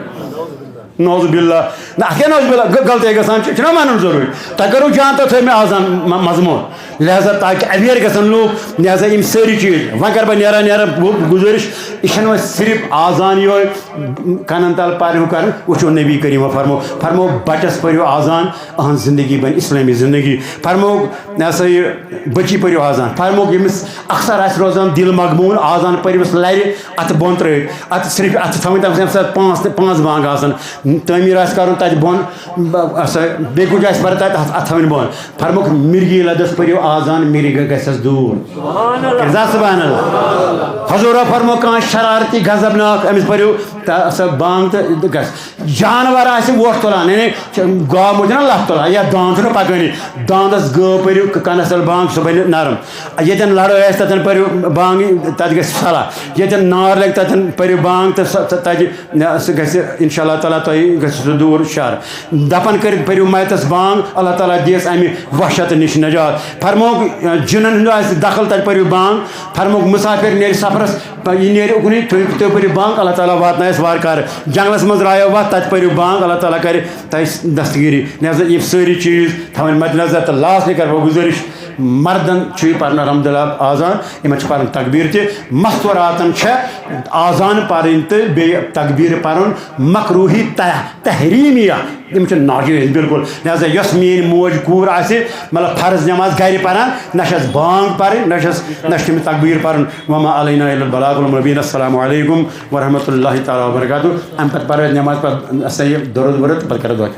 نعوذ باللہ۔ نہ، اَتھ کیٛاہ نعوذ باللہ؟ غ-، غلطی گژھان چھِ، چھُنہ وَنُن ضروٗری۔ تۄہہِ کَرو جان، تۄہہِ تھٲے مےٚ آز م-، مضموٗن۔ لہذا تاکہِ aware گژھن لوٗکھ، لہذا یِم سٲری چیٖز۔ وۄنۍ کَرٕ بہٕ نیران نیران بہٕ گُزٲرِش، یہِ چھَنہٕ وۄنۍ صرف آزان یِہوٚے کَنَن تَل پَرِ ہُہ کَرُن، وٕچھو نبی کریٖمَن فرمو، فرمو بَچَس پٔرِو آزان، أہٕنٛز زندگی بَنہِ اِسلٲمی زندگی۔ فرمو، یہِ ہسا یہِ بٔچی پٔرِو آزان۔ فرموک ییٚمِس اکثر آسہِ روزان دِل مغموٗن، آزان پٔرِوس لرِ اَتھٕ بۄن ترٲوِتھ، اَتھ صرف اَتھٕ تھاوٕنۍ، تَمہِ ساتہٕ پانٛژھ تہٕ پانٛژھ بانٛگ آسان۔ تعمیٖر آسہِ کَرُن تَتہِ بۄن، بہ-، ہسا بیٚیہِ کُنہِ جایہِ آسہِ پَرُن تَتہِ اَتھ، اَتھٕ تھاوٕنۍ بۄن۔ فرموک مِرگی لَدَس پٔرِو آزان، مِرگی گژھٮ۪س دوٗر۔ کٔرِو سا سبحان اللہ۔ حضوٗرو فرموو کانٛہہ شرارتی غضبناک، أمِس پٔرِو تہٕ سۄ بانٛگ تہٕ گژھِ۔ جانور آسہِ وۄٹھ تُلان، یعنی چھِ گاو موج چھِنہ لَتھ تُلان یا داند چھُنہ پَکٲنی، داندَس گٲو پٔرِو ک-، کَنَس تَل بانٛگ، سُہ بَنہِ نرم۔ ییٚتٮ۪ن لڑٲے آسہِ تَتٮ۪ن پٔرِو بانٛگ، تَتہِ گژھِ صلاح۔ ییٚتٮ۪ن نار لَگہِ تَتٮ۪ن پٔرِو بانٛگ تہٕ سۄ، تَتہِ، سُہ گژھِ اِنشاء اللہ تعالیٰ تۄہہِ گژھِ سُہ دوٗر شر۔ دَفن کٔرِتھ پٔرِو مَیتَس بانٛگ، اللہ تعالیٰ دِیَس اَمہِ وحشت نِش نجات۔ فرمووُکھ، جِنَن ہُنٛد آسہِ دخل تَتہِ پٔرِو بانٛگ۔ فرمووُکھ مُسافِر نیرِ سفرَس، یہِ نیرِ اُکنُے، تُہۍ، تُہۍ پٔرِو بانٛگ، اللہ تعالیٰ واتنایَس وارٕ کارٕ۔ جنٛگلَس منٛز درٛایو وَتھ، تَتہِ پٔرِو بانٛگ، اللہ تعالیٰ کَرِ تۄہہِ دستگیٖری۔ لہذا یِم سٲری چیٖز تھاوٕنۍ مدِ نظر۔ تہٕ lastly کَرٕ بہٕ گُزٲرِش، مردَن چھُ یہِ پَرُن الحمدللہ آزان، یِمَن چھِ پَرُن تکبیٖر تہِ۔ مستوراتَن چھےٚ آزان پَرٕنۍ تہٕ بیٚیہِ تکبیٖر پَرُن مکروٗہی تح-، تحریٖمیہ۔ یِم چھِ ناجٲیز بالکل۔ لہذا یۄس میٛٲنۍ موج کوٗر آسہِ، مطلب، فرض نٮ۪ماز گرِ پران، نہ چھس بانگ پرٕنۍ، نہ چھس، نہ چھِ تٔمِس تکبیٖر پرُن۔ وما علینا الا البلاغ المبین۔ السلام علیکم ورحمۃ اللہ تعالیٰ وبرکاتہ۔ امہِ پتہٕ پرو أسۍ نٮ۪ماز، پتہٕ سا یہِ دۄرُد وۄرُد، پتہٕ کرو دۄہ خٲر۔